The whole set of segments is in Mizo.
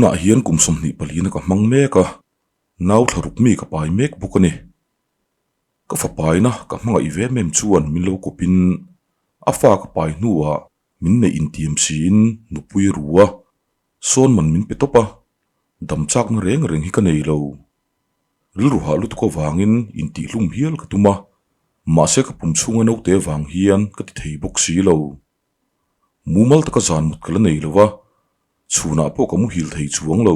Tunah hian kum 24 na ka hmang mek a, nau thlaruk mi ka pai mek bawk a ni. Ka fapaina ka hmangaih ve em em chuan min lo kawpin a fa ka pai hnuah min neih intiam siin nupui a ru a, sawn man min pe tawp a, dam chakna reng reng hi ka nei lo. Rilru hah lutuk avangin intihhlum hial ka tum a, mahse ka pum chhunga naute vang hian ka ti thei bawk si lo. Mumal taka zan mut ka la nei lo va, chhunah pawh ka muhil thei chuang lo.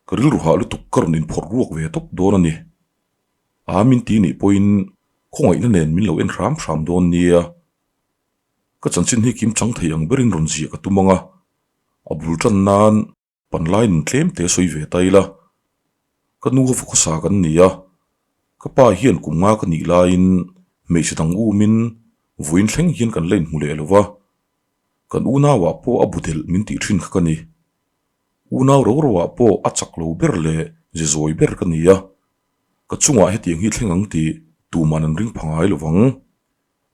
Ka rilru hah lutuk ka rawn inphawrh ruak ve tawp dawn a ni. A min ti nih pawhin khawngaihna nen min lo en hram hram dawn nia. Ka chanchin hi kim chang thei ang berin rawn ziah ka tum ang a, a bul tan nan Panlai nun tlem te sawi ve ta ila, ka nu ho khawsa kan ni a, ka pa hian kum nga ka nih laiin hmeichhe dang umin vawiin thleng hian kan la inhmu leh lo va, kan unauah pawh a bu delh min tih thin kha ka ni. Unau ro roah pawh a chak lo ber leh ze zawi ber ka ni a, ka chungah hetiang hi thleng ang tih tuman an ring pha ngai lo vang,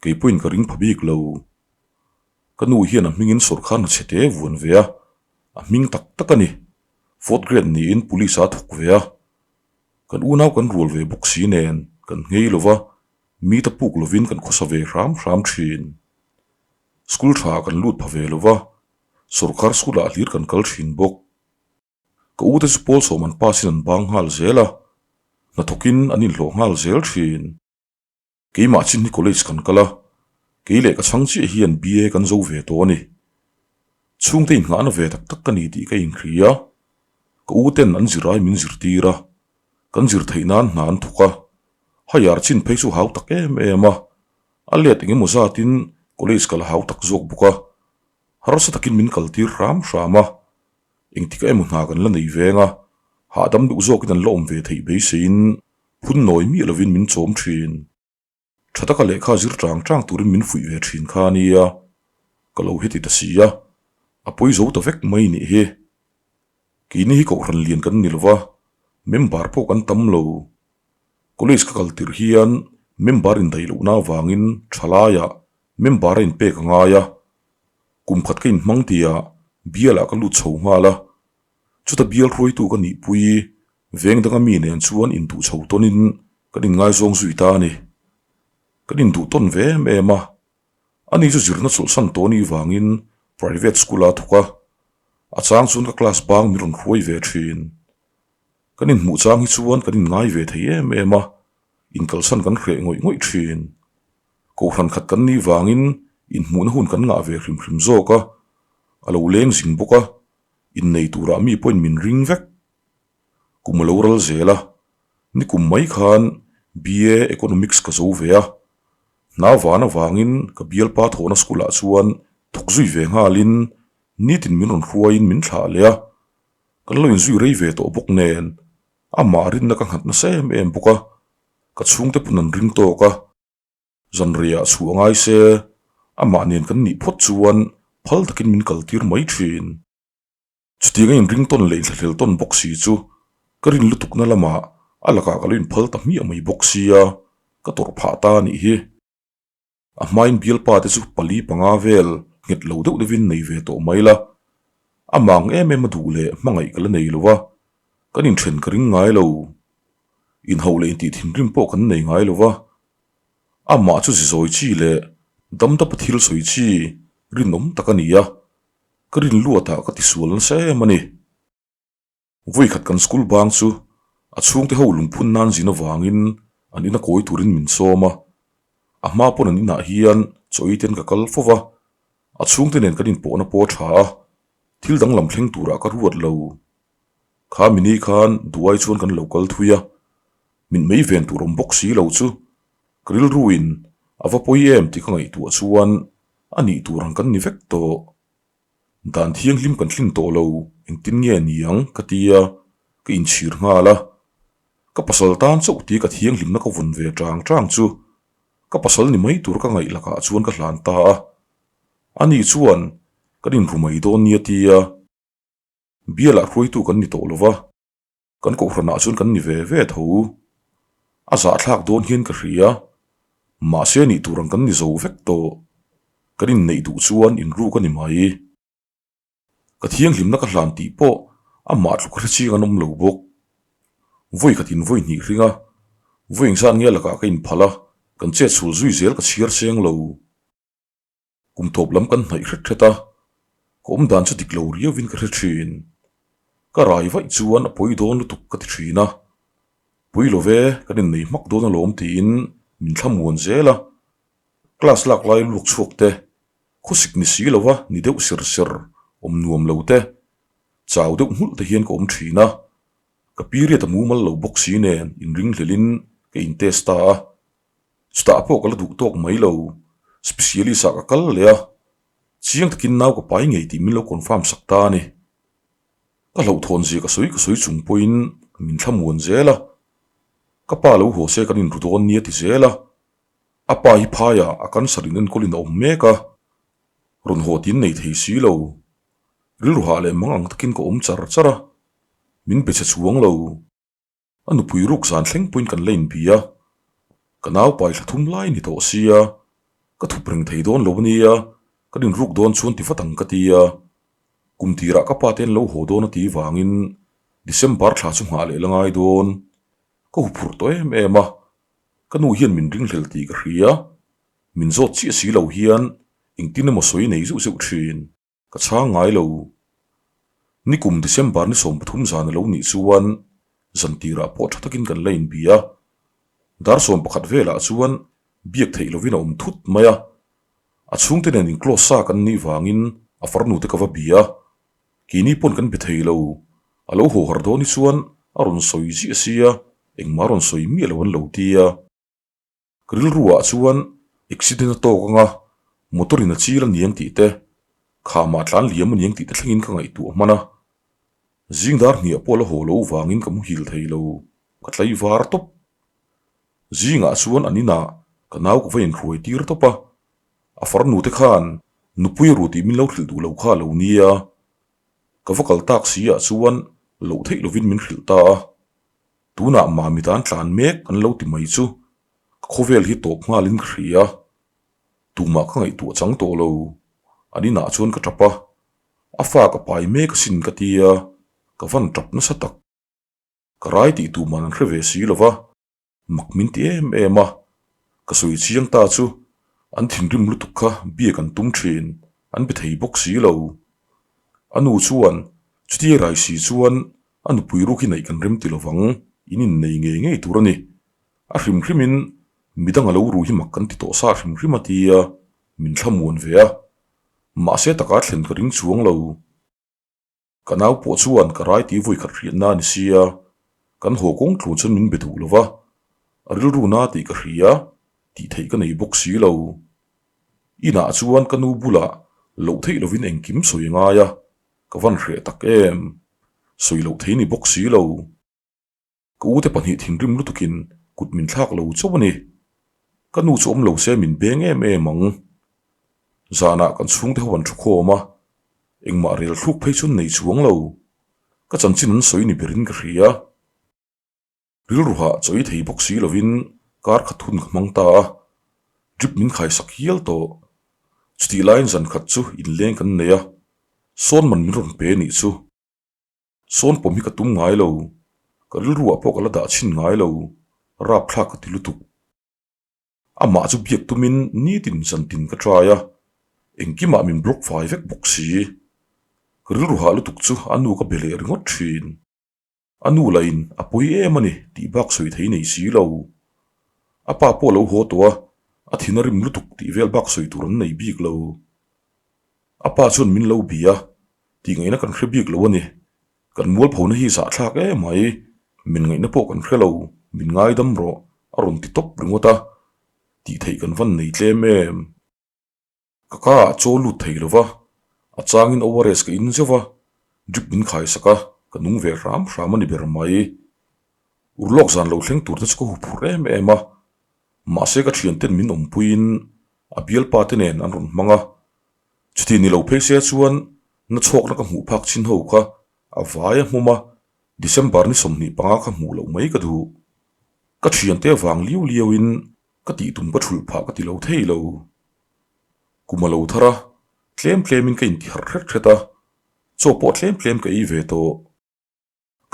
kei pawhin ka ring pha bik lo. Ka nu hian a hmingin sawrkar hna chhe te vuan ve a, a hming tak tak a ni. Fourth grade niin police a thawk ve a. Kan unau kan rual ve bawk si nen kan nghei lo va, mi ta puk lovin kan khawsa ve hram hram thin. School tha kan lut pha ve lo va, sawrkar school ah hlir kan kal thin bawk. Ka ute chu pawl sawm an pass in an bang nghal zel a, hnathawkin an inhlawh nghal zel thin. Keimah chin hi college kan kal a, kei leh ka chhang chiah hian BA kan zo ve tawh a ni. Chhungte inngahna ve tak tak ka ni tih ka inhria a, ka u ten an zirlai min zirtir a, kan zir theih nan hna an thawk a, higher chin phei chu hau tak em em a, a let eng emaw zatin college ka la hau tak zawk bawk a, harsa takin min kaltir hram hram a, engtikah emaw hna kan la nei veng a, hahdam duh zawkin an la awm ve theih beiseiin Phun nawi miah lovin min chawm thin. Tha taka lehkha zir tang tang turin min fuih ve thin kha a nia. Ka lo heti ta si a, a pawi zo ta vek mai nih hi. Keini hi kohhran lian kan ni lova, member pawh kan tam lo. College ka kal tirh hian member indaih lohna avangin thalaiah member a inpek a ngai a. Kum khat ka inhmang tihah bialah ka lut chho nghal a, chuta bial hruaitu ka nihpui Veng danga mi nen chuan induh chho tawnin kan inngaizawng zui ta a ni. Kan induh tawn ve em em a, ani chu zirna chawlhsan tawh anih vangin private school a thawk a, a chang chuan ka class bang min rawn hruai ve thin. Kan inhmuh chang hi chuan kan inngai ve thei em em a, inkalsan kan hreh ngawih ngawih thin. Kohhran khat kan nih vangin inhmuhna hun kan ngah ve hrim hrim zawk a, a lo leng zing bawk a, innei turah mi pawhin min ring vek. Kum a lo ral zel a, nikum mai khan BA Economics ka zo ve a, hna van avangin ka bialpa thawhna school ah chuan thawk zui ve nghalin nitin min rawn hruaiin min thlah leh a, kan lo inzui rei ve tawh bawk nen amah rinna ka nghat nasa em em bawk a, ka chhungte pawn an ring tawk a. Zanriah chhuah ngai se amah nen kan nih phawt chuan phal takin min kaltir mai thin. Chutiang a inring tawn leh inthlahlel tawn bawk si chu ka rin lutukna lamah a lakah ka lo inphal ta hmiah mai bawk sia, ka tawrh phah ta a nih hi. A hmain bialpa te chu pali panga vel nghet lo deuh deuhin nei ve tawh mai la, a mang em em a duh leh hmangaih ka la nei lo va, kan inthen ka ring ngai lo. Inhauh leh intih thinrim pawh kan nei ngai lo va, amah chu zizawi chi leh damdapa thil sawi chi rinawm tak a ni a. Ka rin luatah ka tisual nasa em a ni. Vawikhat kan school bang chu a chhungte ho lungphun nan zin avangin an ina kawi turin min sawm a. A hma pawn an inah hian chaw ei ten ka kal fo va, a chhungte nen kan inpawhna pawh a tha a, thil danglam thleng turah ka ruat lo. Kha mini khan duai chuan kan lo kal thui a, min mei ven tur awm bawk si lo chu ka rilruin a va pawi em tih ka ngaihtuah chuan A nih tur ang kan ni vek tawh. Dan thianghlim kan thlin tawh lo, engtin nge ni ang ka ti a, ka inchhir nghal a. Ka pasal tan chauh tia ka thianghlimna ka vawn ve chang chang chu ka pasal ni mai tur ka ngaih lakah chuan ka hlan ta a. Ani chuan kan inru mai dawn nia tia bialah hruaitu kan ni tawh lo va. Kan kohhranah chuan kan ni ve ve tho. A zahthlak dawn hian ka hria. Mahse nih tur ang kan ni zo vek tawh. Kan inneih duh chuan inruk a ni mai. Ka thianghlimna ka hlan tih pawh Amah tluk hre chiang an awm lo bawk. Vawi khatin vawi hnih hring a, vawi engzat nge lakah ka inphal a, kan chet chhul zui zel ka chhiar seng lo. Kum tawp lam kan hnaih hret hret a, ka awm dan chu dik lo riauin ka hre thin. Ka rai vaih chuan a pawi dawn lutuk ka ti thin a, pawi lo ve, kan innei hmak dawn alawm tiin min thlamuan zel a. Class lak lai luak chhuak te, khawsik ni si lova ni deuh ser ser awm nuam lo te, chau deuh nghulh te hian ka awm thin a. Ka period a mumal lo bawk si nen inringhlelin ka in test ta a. Chutah pawh ka la duh tawk mai lo, specialist ah ka kal leh a, chiang takin nau ka pai ngei tih min lo confirm sak ta a ni. Ka hlauhthawn zia ka sawi ka sawi chung pawhin min thlamuan zel a, ka pa lo haw se kan inru dawn nia ti zel a, a pa hi phaiah a cancer in enkawlin a awm mek a, rawn haw tin nei thei si lo, rilru hah leh mang ang takin ka awm char char a, min be che chuang lo. A nupui ruk zan thleng pawhin kan la inbia. Ka nau pai thla thum lai ni tawh sia, ka thup reng thei dawn lo ania, kan inruk dawn chuan ti vat ang ka ti a. Kum tirah ka pa te an lo haw dawn a ti vangin December thla chu nghah leh la ngai dawn. Ka huphurh tawh em em a, ka nu hian min ringhlel tih ka hria, min zawt chiah si lo hian engtin emaw sawi nei zeuh zeuh thin. Ka chhang ngai lo. Nikum December ni 13 zan a lo nih chuan zan tirah pawh tha takin kan la inbi a. Dar 11 velah chuan biak theih lovin a awm thut mai a. A chhungte nen in close sa kan nih vangin a farnu te ka va bi a. Keini pawn kan be thei lo. A lo haw har dawn hi chuan a rawn sawi ziah sia, engmah a rawn sawi miah lo an lo ti a. Ka rilruah chuan accident a tawk anga motor in a chil a niang tih te, khamah tlan liam a niang tih te thlengin ka ngaihtuah hman a. Zing dar hniah pawh la haw lo vangin ka muhil thei lo, ka tlai var tawp. Zingah chuan an inah ka nau ka va inhruai tir tawp a, a farnu te khan nupui ru tih min lo hrilh duh lo kha a lo nia. Ka va kal tak si ah chuan loh theih lovin min hrilh ta a. Tunah Mami tan tlan mek an lo ti mai chu ka khawvel hi tawp nghalin ka hria. Tumah ka ngaihtuah chang tawh lo. An inah chuan ka tap a, a fa ka pai mek asin ka ti a, ka van tap nasa tak. Ka rai tih tuman an hre ve si lo va, mak min ti em em a. Ka sawi chiang ta chu an thinrim lutuk kha biak an tum thin, an be thei bawk si lo. A nu chuan chutia rai si chuan A nupui ruk hi neih kan rem ti lovang, in innei ngei ngei tur a ni. A hrim hrimin midang a lo ru hi mak kan ti tawh sa hrim hrim a ti a, min thlamuan ve a. Mahse taka thlen ka ring chuang lo. Ka nau pawh chuan ka rai ti vawi khat hriatna a ni sia, kan haw kawng thlun chuan min be duh lo va, a rilru na tih ka hria, tih theih ka nei bawk si lo. Inah chuan ka nu bulah loh theih lovin engkim sawi a ngai a. Ka van hreh tak em? Sawi loh thei ni bawk si lo. Ka ute pahnih thinrim lutukin kut min thlak lo chauh a ni. Ka nu chu awm lo se min beng em em ang. Zanah kan chhungte ho an thu khawm a, engmah rel thluk phei chu an nei chuang lo. Ka chanchin an sawi ni berin ka hria. Rilruhah chawi thei bawk si lovin kar khat hun ka hmang ta a, drip min khaisak hial tawh. Chutih laiin zan khat chu inleng kan nei a, sawn man min rawn pe nih chu. Sawn pawm hi ka tum ngai lo, ka rilruah pawh ka la dah chhin ngai lo, rapthlak ka ti lutuk. Amah chu biak tumin nitin zantin ka try a, engkimah min block fai vek bawk si. Ka rilruhah lutuk chu a nu ka be leh ringawt thin. A nu lahin a pawi em a ni tih bak sawi thei nei si lo. A pa pawh a lo haw tawh a, a thin a rim lutuk tih vel bak sawi tur an nei bik lo. A pa chuan min lo bia tih ngaihna kan hre bik lo a ni. Kan mualphona hi zahthlak em mai, min ngaihna pawh kan hre lo, min ngaidam rawh a rawn ti tawp ringawt a, tih theih kan van nei tlem em. Ka ka ah chaw lut thei lo va, a changin ORS ka in zeuh va, drip min khai sak a, ka nung ve hram hram a ni ber mai. Urlawk zan lo thleng tur te chu ka huphurh em em a, mahse ka thianten min awmpuiin a bialpa te nen an rawn hmang a, chuti ni lo phei se chuan na chhawkna ka hmuh phak chin ho kha a vai a hmum a, December ni 25 kha hmuh loh mai ka duh. Ka thiante vang liau liauin Ka tih tum ka thulh phah ka ti lo thei lo. Kum a lo thar a, tlem tlemin ka inti harh hret hret a, chaw pawh tlem tlem ka ei ve tawh.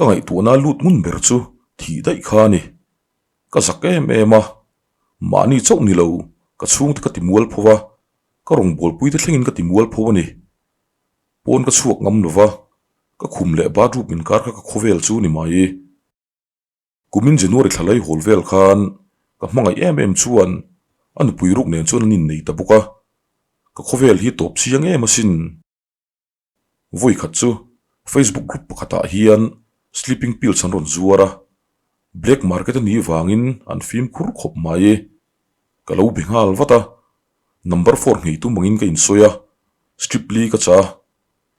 Ka ngaihtuahna lut ngun ber chu thih daih kha a ni. Ka zak em em a, mahni chauh ni lo, ka chhungte ka ti mual pho va, ka rawngbawlpuite thlengin ka ti mual pho a ni. Pawn ka chhuak ngam lo va, ka khum leh bathroom inkar kha ka khawvel chu ni mai. Kumin January thla lai hawl vel khan ka hmangaih em em chuan a nupui ruk nen chuan an innei ta bawk a, ka khawvel hi tawp chiang em asin. Vawi khat chu Facebook group pakhatah hian sleeping pills an rawn zuar a, black market a nih vangin an fimkhur khawp mai. Ka lo be nghal vat a, number four nghei tum angin ka insawi a, strip li ka chah a,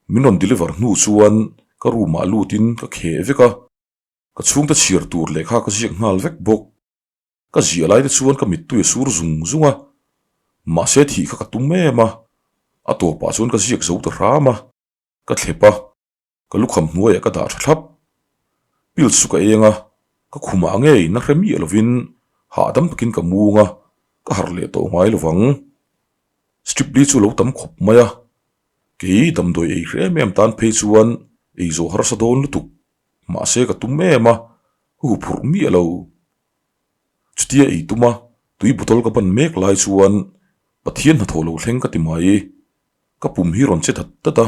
min rawn deliver hnu chuan ka room ah lutin ka kheh vek a. Ka chhungte chhiar tur lehkha ka ziak nghal vek bawk. Ka ziah lai te chuan ka mittui a sur zung zung a, mahse thih kha ka tum em a, a tawpah chuan ka ziak zo ta hram a, ka thlep a, ka lukham hnuaiah ka dah tha thlap. Pills chu ka eng a, ka khumah ngei na hre miah lovin hahdam takin ka mung a, ka harh leh tawh ngai lovang. Strip li chu lo tam khawp mai a, kei damdawi ei hre em em tan phei chuan ei zawh harsa dawn lutuk. Mahse ka tum em a, hu phurh miah lo. Chutia ei tum a, tui bottle ka ban mek lai chuan Pathian hnathawh lo thleng ka ti mai. Ka pum hi rawn che dat dat a,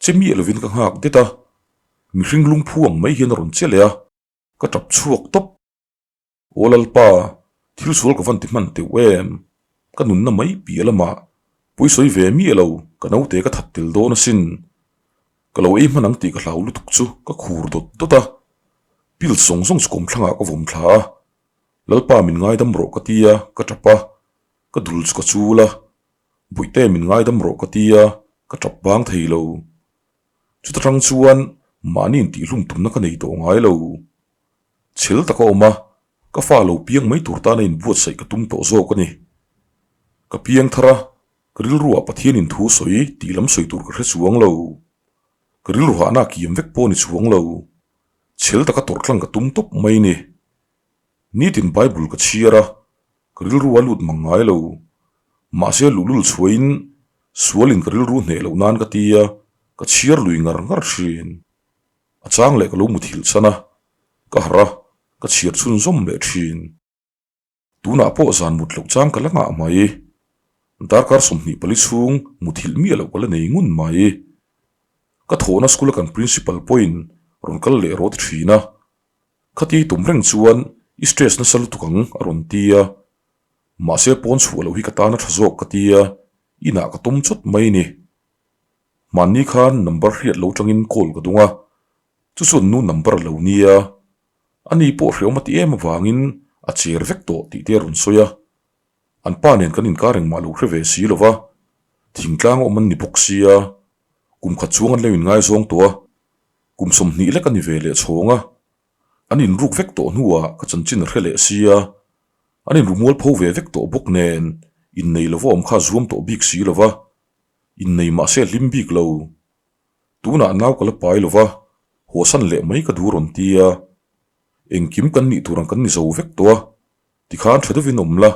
che miah lovin ka nghak det a, mihring lungphu ang mai hian a rawn che leh a, ka tap chhuak tawp. Aw Lalpa, thil sual ka van ti hman teuh em? Ka nunna mai piah lamah pawisawi ve miah lo, ka naute ka that tel dawn asin. Ka lo ei hman ang tih ka hlau lutuk chu ka khur dawt dawt a, pills zawng zawng chu kawmthlangah ka vawm thla a. Lalpa min ngaidam rawh ka ti a, ka tap a, ka dul chu ka chul a. Bawihte min ngaidam rawh ka ti a, ka tap bang thei lo. Chuta tang chuan mahni intihhlum tumna ka nei tawh ngai lo. Chhel taka awm a, ka fa lo piang mai tur tana inbuatsaih ka tum tawh zawk a ni. Ka piang thar a, ka rilruah Pathianin thu sawi tih lam sawi tur ka hre chuang lo. Ka rilru hahna a kiam vek pawh a ni chuang lo. Chhel taka tawrh tlang ka tum tawp mai a ni. Nitin Bible ka chhiar a, ka rilru a lut mang ngai lo. Mahse luhlul chhuahin sualin ka rilru hneh loh nan ka ti a, ka chhiar lui ngar ngar thin. A chang leh ka lo muthilh chan a, ka harh a, ka chhiar chhunzawm leh thin. Tunah pawh zan mut loh chang ka la ngah mai. Darkar 24 chhung muthilh miah loh ka la nei ngun mai. Ka thawhna school a kan principal pawhin rawn kal leh rawh ti thin a. Khati tum reng chuan i stress nasa lutuk ang a rawn ti a. Mahse pawn chhuah loh hi ka tan a tha zawk ka ti a, inah ka tum chawt mai ni. Hmanni khan number hriat lo tangin call ka dung a, chu chuan nu number a lo nia. Ani pawh hreawm a ti em avangin a cher vek tawh tih te a rawn sawi a. An pa nen kan inkar engmah lo hre ve si lo va, thingtlang awm an ni bawk sia, kum khat chuang an lo inngaizawng tawh a, kum 20 lek a ni ve leh chhawng a, an inruk vek tawh hnuah ka chanchin a hre leh sia, an inrumual pho ve vek tawh bawk nen innei lova awm kha a zuam tawh bik si lo va, innei mahse a hlim bik lo. Tunah nau ka la pai lo va, hawsan leh mai ka duh rawn ti a, engkim kan nih tur ang kan ni zo vek tawh a, tikhan tha deuhin awm la,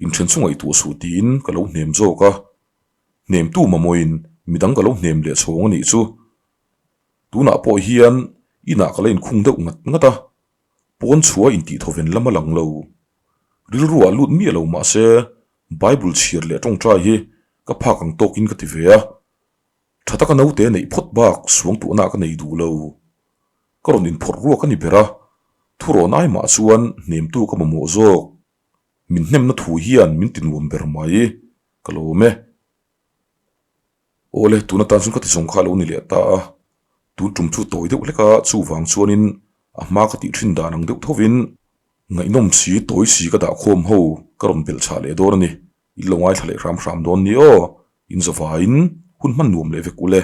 inthen chu ngaihtuah suh tiin ka lo hnem zawk a, hnemtu mamawhin midang ka lo hnem leh chhawng a nih chu. Tunah pawh hian inah ka la inkhung deuh ngat ngat a, pawn chhuah intih thawven lam a lang lo. Rilruah lut miah lo mah se Bible chhiar leh tawngtai hi ka phak ang tawkin ka ti ve a. Tha taka naute neih phawt bak suangtuahna ka nei duh lo. Ka rawn inphawrh ruak a ni ber a, thurawn ai mah chuan hnemtu ka mamawh zawk. Min hnemna thu hian min ti nuam ber mai, ka lawm e. Awle, tun atan chuan ka ti zawng kha a lo ni leh ta a, tun tum chu tawi deuh hlek a, chuvang chuanin a hma ka tih thin dan ang deuh thovin ngaihnawm si tawi si ka dah khawm ho ka rawn belh chhah leh dawn a ni. In lo ngaithla leh hram hram dawn ni aw, in zavaiin hun hman nuam leh vek ule.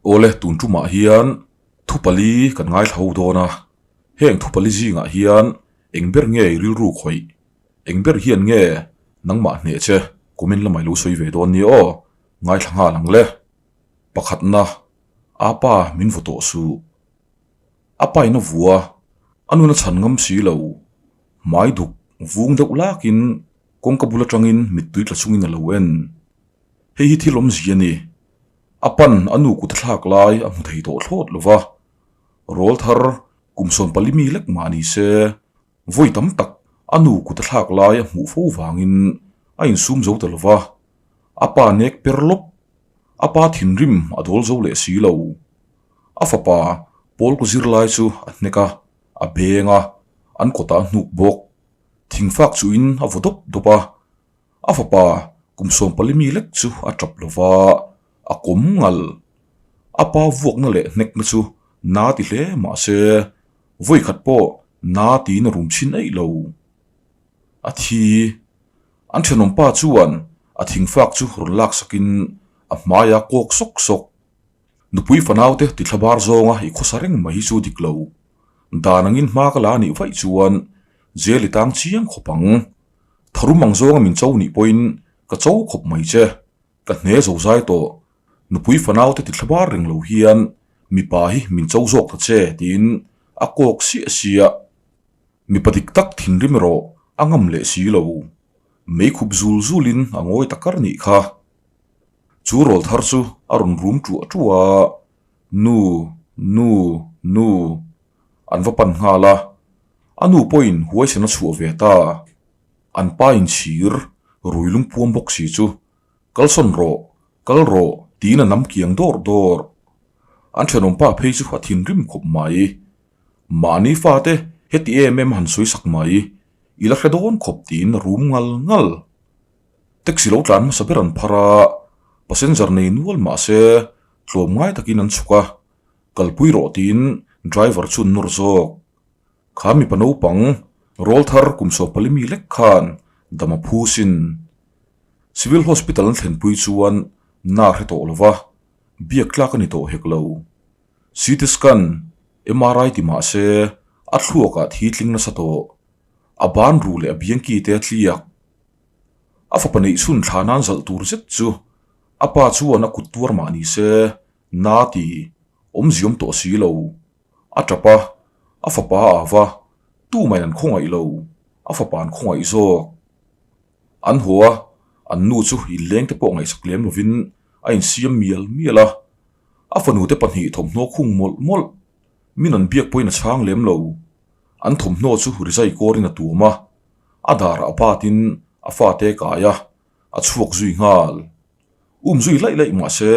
Awle tun tumah hian thu pali kan ngaithla ho dawn a, heng thu pali zingah hian eng ber nge i rilru khawih, eng ber hian nge nangmah hneh che comment lamah i lo sawi ve dawn nia aw, ngaithla nghal ang le. Pakhatna, Apa min vaw tawh suh. A pa in a vua. A nun a chhan ngam si lo. Hmai duk vung deuh lakin kawngka bul atangin mittui tla chungin a lo en. Hei hi thil awmzia a ni. A pan a nu kut a thlak lai a hmu thei tawh thlawt lo va. Rawl thar kum 14 mi lek mah ni se, vawi tam tak a nu kut a thlak lai a hmuh fo vangin a insum zo ta lo va. A pa nek per lawp, a pa thinrim a dawl zo leh si lo. A fapa Paul ku zir lai chu a hnek a, a beng a, an kawtah a hnuk bawk. Thingfak chuhin a vaw dawp dawp a, a fapa kum 14 mi lek chu a tap lo va, a kawm ngal. A pa vuakna leh hnekna chu na ti hle mah se, vawi khat pawh na tiin a rum chhin eih lo. A thi. An thenawm pa chuan a thingfak chu rawn laksakin a hmai a kawk sawk sawk. Nupui fanaute ti thlabar zawnga i khawsa reng mai hi chu dik lo. Dan angin hma ka la nih vaih chuan jail i tang chiang khawp ang. Tharum ang zawnga min cho nih pawhin ka cho khawp mai che. Ka hne zo zai tawh. Nupui fanaute ti thlabar reng lo hian mipa hi min cho zawk ta che tiin a kawk siah siah. Mipa dik tak thinrim erawh a ngam leh si lo. Meikhup zul zulin a ngawi ta kar nih kha. Chu rawl thar chu a rawn rum ṭuah ṭuah a, Nu, nu, nu, an va pan nghal a. A nu pawhin huaisen a chhuah ve ta. An pa inchhir rui lungpuam bawk si chu, Kalsawn rawh, kal rawh, tiin a nam kiang dawr dawr. An thenawmpa phei chu a thinrim khawp mai. Mahni fate heti em em han sawi sak mai, i la hre dawn khawp tiin a rum ngal ngal. Taxi lo tlan hmasa ber an phar a, passenger nei nual mah se tlawm ngai takin an chhuk a, kalpui rawh tiin driver chu an nawr zawk. Kha mipa naupang rawl thar kum 14 mi lek khan dam a phu sin. Civil Hospital an thlenpui chuan na hre tawh lo va, biak tlak a ni tawh hek lo. CT scan, MRI ti mah se a thluakah thi tling nasa tawh. A ban ruh leh a biangki te a tliak. A fapa neih chhun thla nan zalh tur zet chu a pa chuan a kut tuar mah ni se, na ti, awmziawm tawh si lo. A tap a, a fapa a au va, tumahin an khawngaih lo, a fapa an khawngaih zawk. An haw a, an nu chu inleng te pawh ngaihsak lem lovin a insiam mial mial a. A fanu te pahnih thawmhnaw khung mawlh mawlh, min an biak pawhin a chhang lem lo. An thawmhnaw chu rizai kawrin a tuam a, a darah batin a fate kai a, a chhuak zui nghal. Um zui laih laih mah se,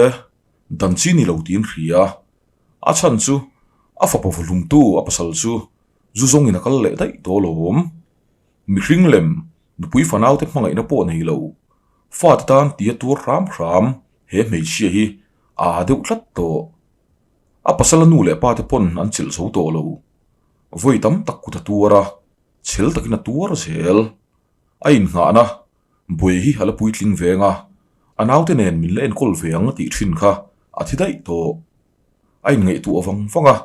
dan chi ni lo tiin hria. A chhan chu a fapa vuhlumtu a pasal chu zu zawngin a kal leh daih tawh alawm. Mihring lem, nupui fanaute hmangaihna pawh nei lo, fate tan tia tuar hram hram he hmeichhia hi a deuh tlat tawh. A pasala nu leh pate pawn an chelh zo tawh lo. Vawi tam tak kut a tuar a, chhel takin a tuar zel. A innghahna buai hi a la puitling veng a, a naute nen min la enkawl ve ang a tih thin kha a thi daih tawh. A inngaihtuah vang vang a,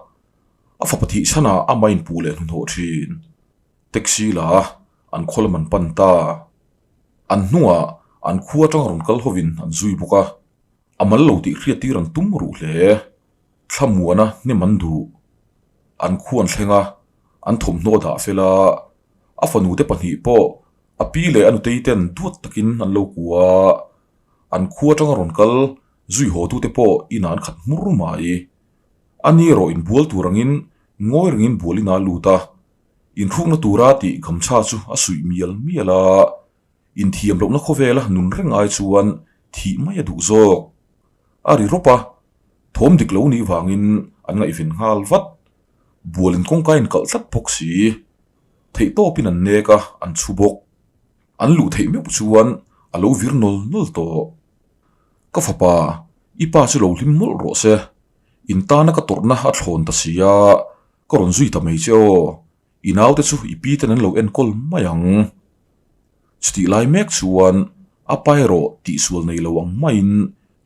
a fapa thih chhanah amah inpuh leh hnuhnawh thin. Taxi la a, an khaw lam an pan ta. An hnungah an khua atanga rawn kal hovin an zui bawk a, a mal lo tih hriattir an tum ruh hle. Thlamuana hnem an duh. An khu an thleng a, an thawmhnaw dah fel a, a fanute pahnih pawh a pi leh a nutei ten duat takin an lo kua a, an khu atanga rawn kal zui haw tute pawh inah an khat hmur mai. A ni erawh inbual tur angin ngawi rengin bual inah a lut a, inhrukna tura tih gamchha chu a suih mial mial a, inthiam lohna khawvela nun reng ai chuan thih mai a duh zawk. A ri rawp a, thawm dik lo nih vangin an ngaihven nghal vat. Bual in kawngka in kalh tlat bawk si. Theih tawpin an nek a, an chhu bawk. An luh theih meuh chuan a lo vir nawl nawl tawh. Ka fapa, i pa chu lo hlim mawlh rawh se. In tana ka tawrhna a thlawn ta si a, ka rawn zui ta mai che aw. I naute chu i pi ten an lo enkawl mai ang. Chutih lai mek chuan a pa erawh tihsual nei lo ang maiin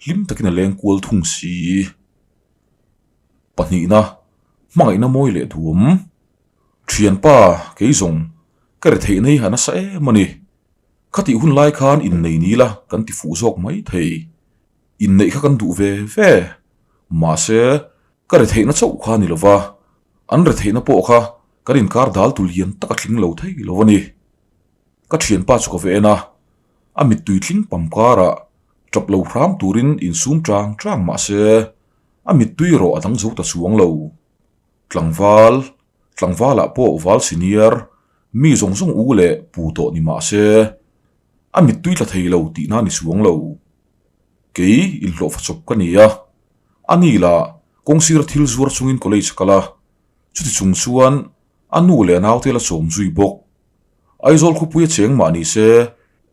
hlim takin a leng kual thung si. Pahnihna, hmangaihna mawi leh duam. Thianpa, kei zawng, ka ri theihna hi a nasa em a ni. Khatih hun lai khan innei ni la kan ti fuh zawk mai thei. Inneih kha kan duh ve ve. Mahse, ka ri theihna chauh kha a ni lova, an ri theihna pawh kha. Kan inkar dal tu lian tak a tling lo thei lo a ni. Ka thianpa chu ka ve en a, a mittui tling pam karah tap lo hram turin insum chang chang mah se a mittui erawh a dang zo ta chuang lo. Tlangval, tlangvalah pawh val senior, mi zawng zawng u leh pu tawh ni mah se a mittui tla thei lo tihna ni chuang lo. Kei inhlawhfa chawp ka ni a, ani lah kawngsira thil zuar chungin college a kal a, chuti chung chuan a nu leh a naute la chawm zui bawk. Aizawl khawpui a cheng mah ni se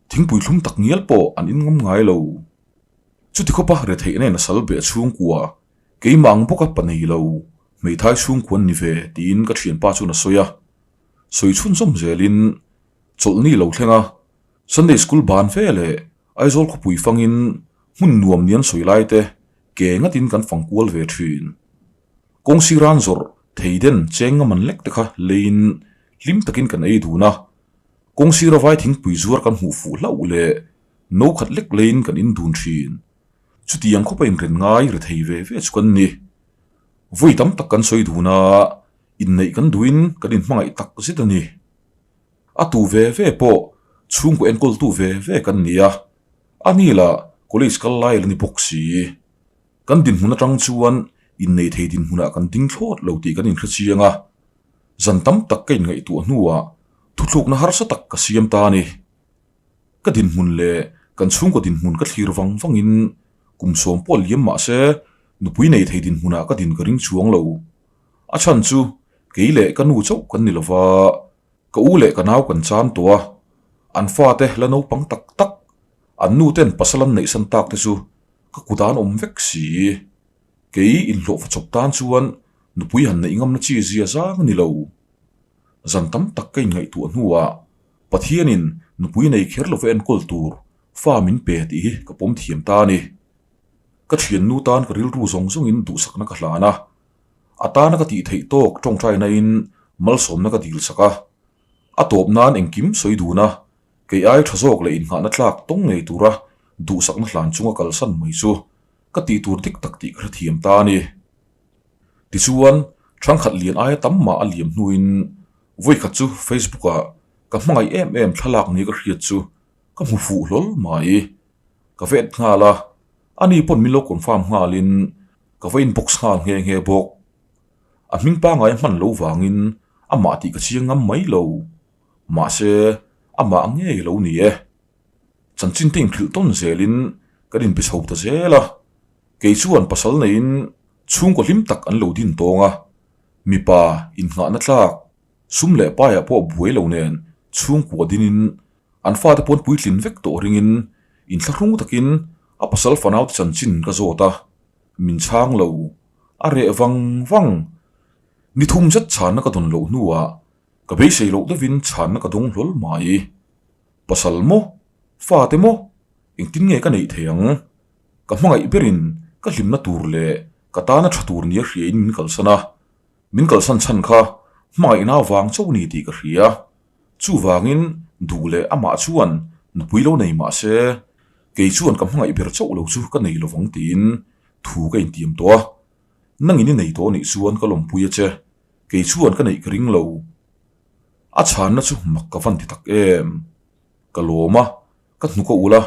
thingpui thlum tak ngial pawh an in ngam ngai lo. Chuti khawpa retheihna in a sal beh chhungkua, keimah ang bawka pa nei lo, hmeithai chhungkua an ni ve tiin ka thianpa chuan a sawi a. Sawi chhunzawm zelin chawlhni lo thleng a, Sunday school ban fe leh Aizawl khawpui fangin hmun nuam ni an sawi lai te ke ngatin kan fang kual ve thin. Kawng siran zawrh thei den cheng nga man lek te kha leiin hlim takin kan ei dun a, kawng sira vai thingpui zuar kan hmuh fuh hlauh leh no khat lek leiin kan in dun thin. Chutiang khawpa inren ngai ri thei ve ve chu kan ni. Vawi tam tak kan sawi dun a, inneih kan duhin kan inhmangaih tak zet a ni. A tu ve ve pawh chhungkaw enkawltu ve ve kan ni a, a ni lah college kal lai la ni bawk si. Kan dinhmun atang chuan innei thei dinhmunah kan ding thlawt lo tih kan inhre chiang a, zan tam tak ka inngaihtuah hnuah thuthlukna harsa tak ka siam ta a ni. Ka dinhmun leh kan chhungkaw dinhmun ka thlir vang vangin kum sawm pawh liam mah se nupui nei thei dinhmunah ka din ka ring chuang lo. A chhan chu kei leh ka nu chauh kan ni lova, ka u leh ka nau kan chan tawh a, an fate la naupang tak tak, an nu ten pasal an neihsan tak te chu ka kut an awm vek si. Kei inhlawhfa chawp tan chuan nupui han neih ngamna chi zia zang a ni lo. Zan tam tak ka inngaihtuah hnuah Pathianin nupui nei kher lova enkawl tur fa min pe tih hi ka pawm thiam ta a ni. Ka thiannu tan ka rilru zawng zawngin duhsakna ka hlan a, a tana ka tih theih tawk tawngtainain malsawmna ka dil sak a. A tawp nan engkim sawi dun a, kei ai tha zawk leh innghahna tlak tawng ngei tura duhsakna hlan chunga kalsan mai chu ka tih tur dik tak tih ka hrethiam ta a ni. Tichuan, thangkhat lian aia tam mah a liam hnuin vawikhat chu Facebook-ah ka hmangaih em em thlalak ni ka hriat chu ka hmu fuh hlawl mai. Ka vet nghal a, ani pawn min lo confirm nghalin ka va inbox nghal nghe nghe bawk. A hming pangngai a hman lo vangin amah tih ka chiang ngam mai lo. Mahse, amah ngei lo ni e. Chanchin te inhrilh tawn zelin kan inpe chho ta zel a. Kei chuan pasal neiin chhungkaw hlim tak an lo din tawng a, mipa innghahna tlak, sum leh paiah pawh buai lo nen chhungkua dinin an fate pawn puitlin vek tawh ringin inthlahrung takin a pasal fanaute chanchin ka zawt a, min chhang lo, a reh vang vang. Ni thum zet chhanna ka dawn loh hnuah ka beisei loh deuhin chhanna ka dawng hlawl mai. Pasal maw? Fate maw? Engtin nge ka neih thei ang? Ka hmangaih berin ka hlimna tur leh ka tana tha tur nia hriain min kalsan a, min kalsan chhan kha hmangaihna avang chauh ni tih ka hria. Chuvangin duh leh amah chuan nupui lo nei mah se, kei chuan ka hmangaih ber chauh lo chu ka nei lovang tiin thu ka intiam tawh a. Nangin i nei tawh nih chuan ka lawmpui a che, kei chuan ka neih ka ring lo. A chhanna chu mak ka van ti tak em? Ka lawm a, ka hnuk a ulh a,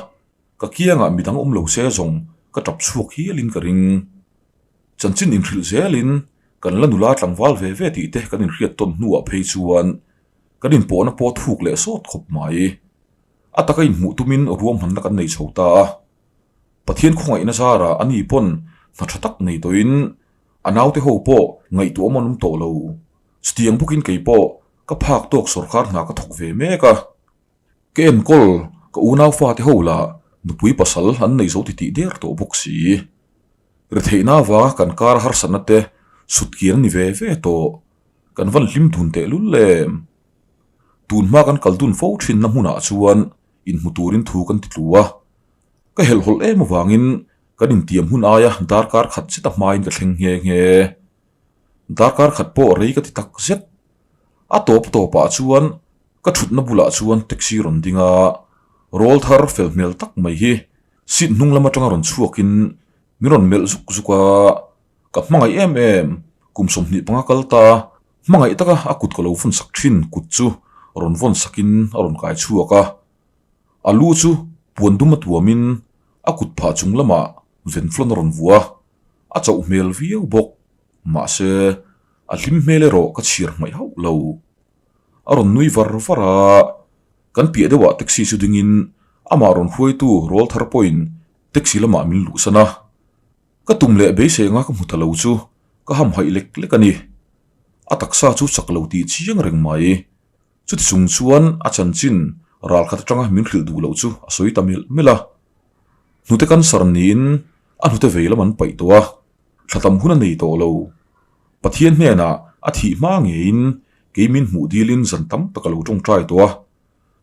ka kiangah midang awm lo se zawng ka tap chhuak hialin ka ring. Chanchin inhrilh zelin kan la nula tlangval ve ve tih te kan inhriat tawn hnuah phei chuan kan inpawhna pawh thuk leh sawt khawp mai. A taka inhmuh tumin ruahmanna kan nei chho ta a. Pathian khawngaihna zarah ani pawn hna tha tak nei tawhin a naute ho pawh ngaihtuah awm an awm tawh lo. Chutiang bawkin kei pawh ka phak tawk sawrkar hna ka thawk ve mek a. Ka enkawl ka unau fate ho lah nupui pasal an nei zo titih der tawh bawk si. Retheihna avanga kan kar harsatna te sutkian a ni ve ve tawh. Kan van hlim dun tehlul em. Tun hma kan kal dun fo thinna hmunah chuan inhmu turin thu kan ti tlu a. Ka helhhawlh em avangin kan intiam hun aia darkar khat zet a hmain ka thleng nghe nghe. Darkar khat pawh rei ka ti tak zet. A tawp tawpah chuan ka thutna bulah chuan taxi rawn ding a, rawl thar fel hmel tak mai hi seat hnung lam atanga rawn chhuakin min rawn melh zuk zuk a, ka hmangaih em em, kum 25 kal ta. Hmangaih taka a kut ka lo vawn sak thin kut chu rawn vawn sakin a rawn kai chhuak a. A lu chu puan dum a tuamin a kut phah chung lamah venflon a rawn vuah a, a chauh hmel viau bawk. Mahse, a hlim hmel erawh ka chhiar hmaih hauh lo. A rawn nui var var a, kan piah deuhah taxi chu dingin amah rawn hruaitu rawlthar pawhin taxi lamah min luhsan a. Ka tum leh beisei anga ka hmu ta lo chu ka hamhaih lek lek a ni. A taksa chu chak lo tih chiang reng mai. Chuti chung chuan a chanchin ral khat atanga min hrilh duh loh chu a sawi ta melh melh a. Hnute cancer niin a hnute vei lam an paih tawh a, thla tam hun a nei tawh lo. Pathian hnenah a thih hma ngeiin kei min hmuh dilin zan tam tak a lo tawngtai tawh a.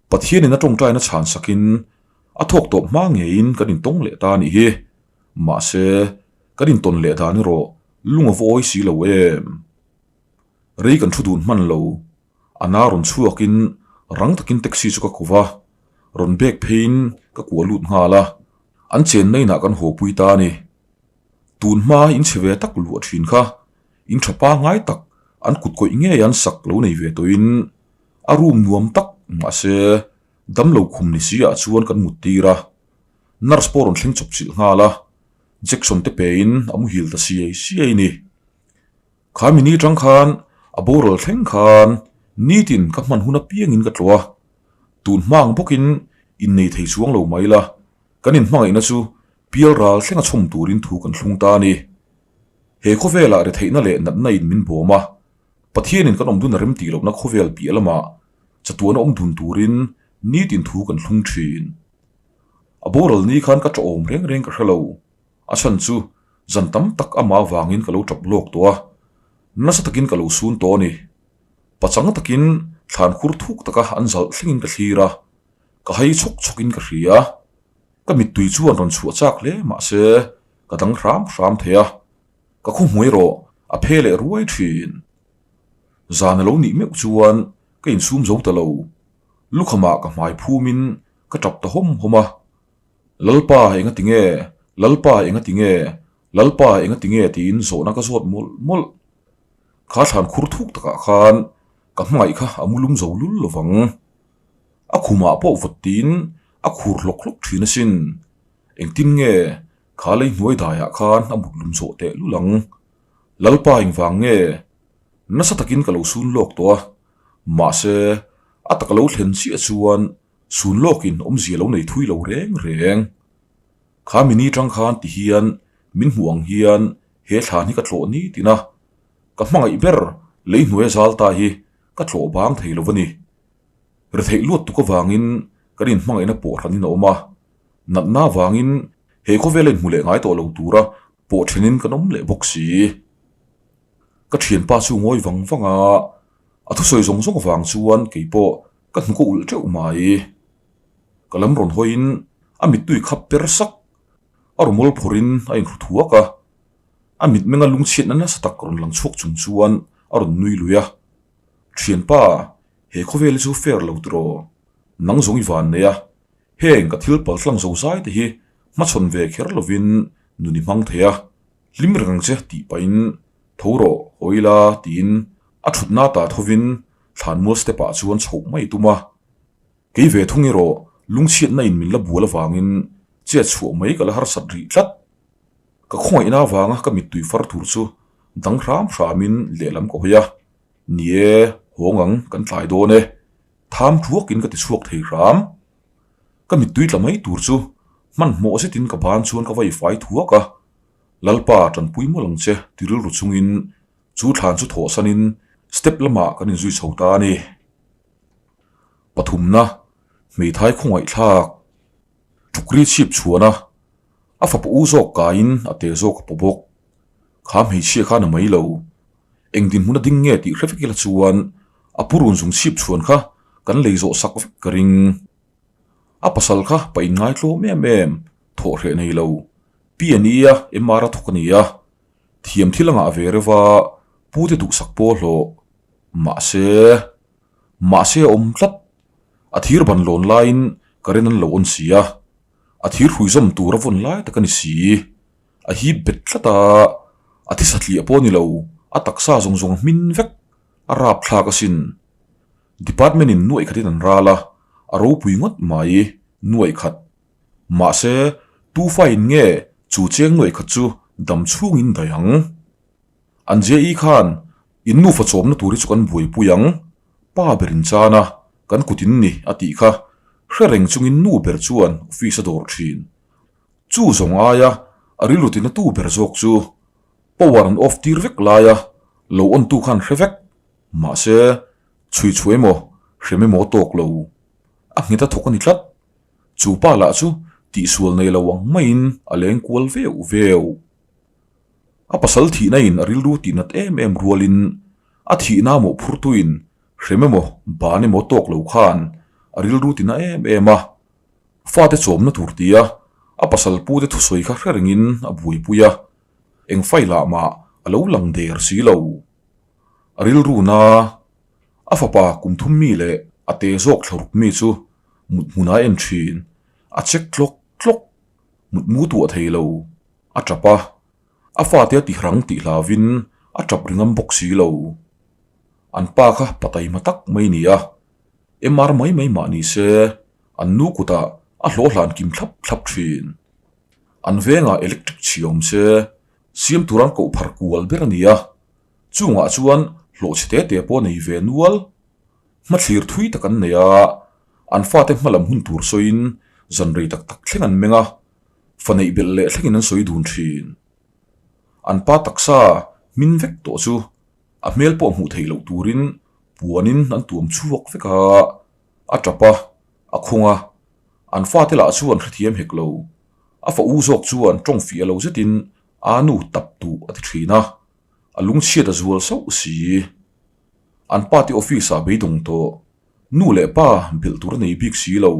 Pathianin a tawngtaina chhan sakin a thawk tawp hma ngeiin kan intawng leh ta a nih hi. Mahse, kan intawn leh dan erawh lung a vawi si lo em? Rei kan thu dun hman lo. A na rawn chhuakin rang takin taxi chu ka ko va, rawn bag pheiin ka kuah lut nghal a, an chenna inah kan haw pui ta a ni. Tun hma in chhe ve tak luah thin kha, in tha pangngai tak an kut kawih ngei an sak lo nei ve tawhin a room nuam tak mahse damlo khum ni si ah chuan kan mut tir a. Nurse pawh rawn thleng chawp chilh nghal a, Jackson te pein a muhil ta siai siai ni. Kha mi ni tang khan a boral thleng khan nitin ka hman hun apiangin ka tlawh a, tun hmang bawkin innei thei chuang lo mai la, kan inhmangaihna chu pial ral thlenga chhawm turin thu kan thlung ta a ni. He khawvelah retheihna leh natna in min bawm a, Pathianin kan awmdun a rem tih lohna khawvel piah lamah chatuana awm dun turin nitin thu kan thlung thin. A boral ni khan ka ṭawm reng reng ka hre lo. A chhan chu zan tam tak amah avangin ka lo ṭap lawk tawh a, nasa takin ka lo sun tawh a ni. Pachang takin thlan khur thuk taka an zalh thlengin ka thlir a, ka hai chhawk chhawkin ka hria. Ka mittui chuan rawn chhuah chak hle mahse ka dang hram hram thei a, ka khaw hmuai rawh a phe leh ruai thin. Zan a lo nih meuh chuan ka insum zo ta lo. Lukhamah ka hmai phumin ka tap ta hawm hawm a, Lalpa enga ti nge? Lalpa enga ti nge? Lalpa enga ti nge? tiin zawhna ka zawt mawlh mawlh. Kha thlan khur thuk takah khan ka hmangaih kha a mu lum zo lul lo vang. A khumah pawh vawt tiin a khur hlawk hlawk thin asin. Engtin nge kha lei hnuai daiah khan a mut lum zawh teh lul ang? Lalpa engvang nge? Nasa takin ka lo sun lawk tawh a, mahse a taka lo thlen chiah chuan Sun lawkin awmzia lo nei thui lo reng reng. Kha mini tang khan ti hian min hmuh ang hian he thlan hi ka tlawh ni tin a, ka hmangaih ber lei hnuaia zal ta hi ka tlawh bang thei lo a ni. Retheih luat tuk avangin kan inhmangaihna pawh hranin a awm a, natna avangin he khawvela inhmu leh ngai tawh lo tura pawh thenin kan awm leh bawk si. Ka thianpa chu ngawi vang vang a, a thusawi zawng zawng avang chuan keipawh Ka hnuk a ulh teuh mai. Ka lam rawn hawiin a mittui khap per sak. A rumawl phawrhin a inhru thuak a. A mitmenga lungchhiatna nasa tak rawn lang chhuak chung chuan a rawn nui lui a. Thianpa, he khawvel hi chu fair lo tiraw? Nang zawng i van nei a. Heng ka thil pal tlang zo zai te hi hmachhawn ve kher lovin nun i hmang thei a. Hlim reng ang che tih pahin tho rawh, hawi la tiin a thutna ta thovin Thlanmual step ah chuan chhoh mai tum a, kei ve thung erawh lungchhiatna in min la bual avangin chet chhuah mai ka la harsat rih tlat. Ka khawngaihna avanga ka mittui far tur chu dang hram hramin lehlam ka hawi a, ni e, hawng ang kan tlai dawn e, tham thuakin ka ti chhuak thei hram. Ka mittui tla mai tur chu hmanhmawh zetin ka ban chuan ka vai fai thuak a, Lalpa tanpui mawlh ang che ti rilru chungin Chu thlan chu thawhsanin step lamah kan inzui chho ta a ni. Pathumna, hmeithai khawngaihthlak, tukri chhip chhuan a, a fapa u zawk kaiin a te zawk a paw bawk. Kha hmeichhia khan a mai lo. Eng dinhmun a ding nge tih hre vek ila chuan a purun zung chhip chhuan kha kan lei zawh sak vek ka ring. A pasal kha pa inngai tlawm em em, thawhhreh nei lo, pi a ni a, MR a thawk a ni a. Thiam thil a ngah ve reuh a, pute duhsak pawh hlawh. Mahse, mahse a awm tlat. A thir ban lawn laiin current an lo on si a, a thir hrui zawm tur a vawn lai tak a ni si. A hip bet tlat a, a thisa tliah pawh a ni lo, a taksa zawng zawng a hmin vek. A rapthlak asin. Department in nuaih khatin an ral a, a ropui ngawt mai nuaih khat. Mahse, tufa in nge chu cheng nuaih khat chu dam chhungin daih ang? An JE khan in nufa chawmna tur hi chu kan buaipui ang, pa ber in chan a, kan kut in ni a tih kha hre reng chungin nu ber chuan office a dawr thin. Chu zawng aia a rilru tina tu ber zawk chu power an off tir vek laia lo on tu khan hre vek. Mahse, chhui chhu emaw hrem emaw tawk lo. A nghet a thawk a ni tlat. Chu pa lah chu tihsual nei lo ang maiin a leng kual veuh veuh. A pasal thihna in a rilru tih nat em em rualin a thihna mawhphurtuin hrem emaw ban emaw tawk lo khan a rilru ti na em em a. Fate chawmna tur tia a pasal pute thusawi kha hre rengin a buaipui a, eng file ah mah a lo lang der si lo. A rilru na a fapa kum thum mi leh a te zawk thlaruk mi chu mut hmun a en thin, a check tlawk tlawk, mut mu tuah thei lo. A tap a, a fate a tihrang tih hlauvin a tap ri ngam bawk si lo. An pa kha pa taima tak mai ni a, MR mai mai mah ni se an nu kutah a hlawh hlan kim thlap thlap thin. An vengah electric chhia awm se siam tur an koh phar kual ber a ni a, chungah chuan hlawh chhe te te pawh nei ve nual. Hmathlir thui tak an nei a, an fate hmalam hun tur sawiin zan rei tak tak thleng an meng a, Fa neih belh leh thlengin an sawi dun thin. An pa taksa hmin vek tawh chu a hmel pawh hmuh theih loh turin puanin an tuam chhuak vek a, a tap a, a khung a. An fate lah chu an hrethiam hek lo. A fa u zawk chuan tawng fiah lo zetin a nu tap duh a ti thin a, a lungchhiat a zual sauh si. An pate office ah beidawng tawh, nu leh pa belh tur a nei bik si lo.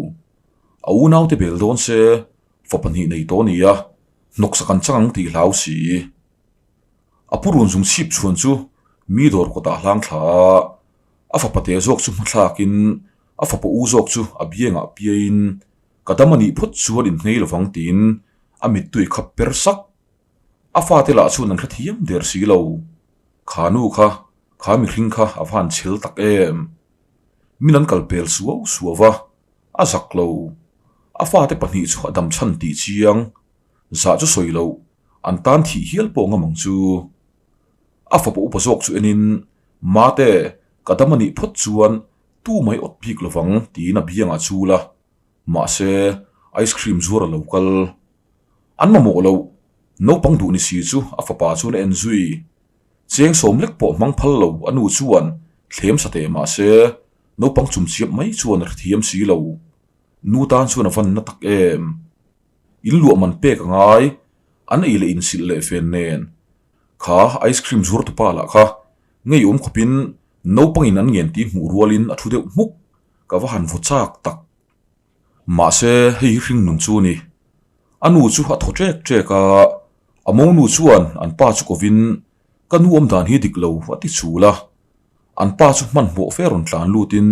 A unaute bel dawn se fa pahnih nei tawh a ni a, hnawksak an chang ang tih hlau si. A pu run zung chhip chhuan chu mi dawr kawtah hlang thla a, a fapa te zawk chu hmathlakin a fapa u zawk chu a biangah piaiin ka dam a nih phawt chuan inhnei lovang tiin a mittui khap per sak. A fate lah chuan an hrethiam der si lo. Kha nu kha, kha mihring kha a va han chhel tak em. Min an kal pel suau suau va, a zak lo. A fate pahnih chu a dam chhan tih chiang, zah chu sawi loh, an tan thih hial pawh ngam ang chu. A fapa upa zawk chu enin, Mate, ka dam a nih phawt chuan tu mai awt bik lovang tiin a biangah chul a, mahse ice cream zuar a lo kal. An mamawh loh, naupang duh ni si chu a fapa chuan a en zui. Cheng sawm lek pawh hmang phal lo a nu chuan thlem sa teh mah se, naupang chum chiap mai chuan a hrethiam si lo. Nu tan chuan a van na tak em. In luah man pek a ngai, an ei leh insilh leh fen nen. Kha ice cream zuar tupa lah kha ngeiawm khawpin naupangin an ngen tih hmuh rualin a thu deuh hmuk, ka va han vaw chak tak. Mahse, hei hi hringnun chu a ni. A nu chu a thaw ṭek ṭek a, a monu chuan an pa chu kovin, Ka nu awm dan hi dik lo a ti chul a. An pa chu hmanhmawh fe rawn tlan lutin,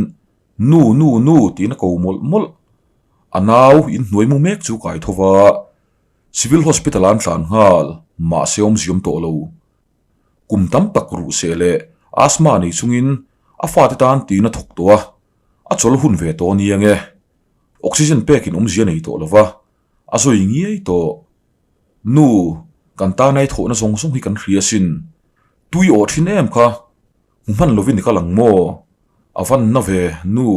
Nu, nu, nu tiin a ko mawlh mawlh. A nau inhnuai mu mek chu kai tho va, Civil Hospital-ah an tlan nghal, mahse awmziam tawh lo. Kum tam tak ruh seh leh asthma nei chungin a fate tan tiin a thawk tawh a, a chawl hun ve tawh a ni ange. Oxygen pekin awmzia nei tawh lova, a zawi ngiai tawh. Nu, kan tana i thawhna zawng zawng hi kan hria asin. Tui awh thin em kha, hmu hman lovin i kal ang maw? A van na ve, nu.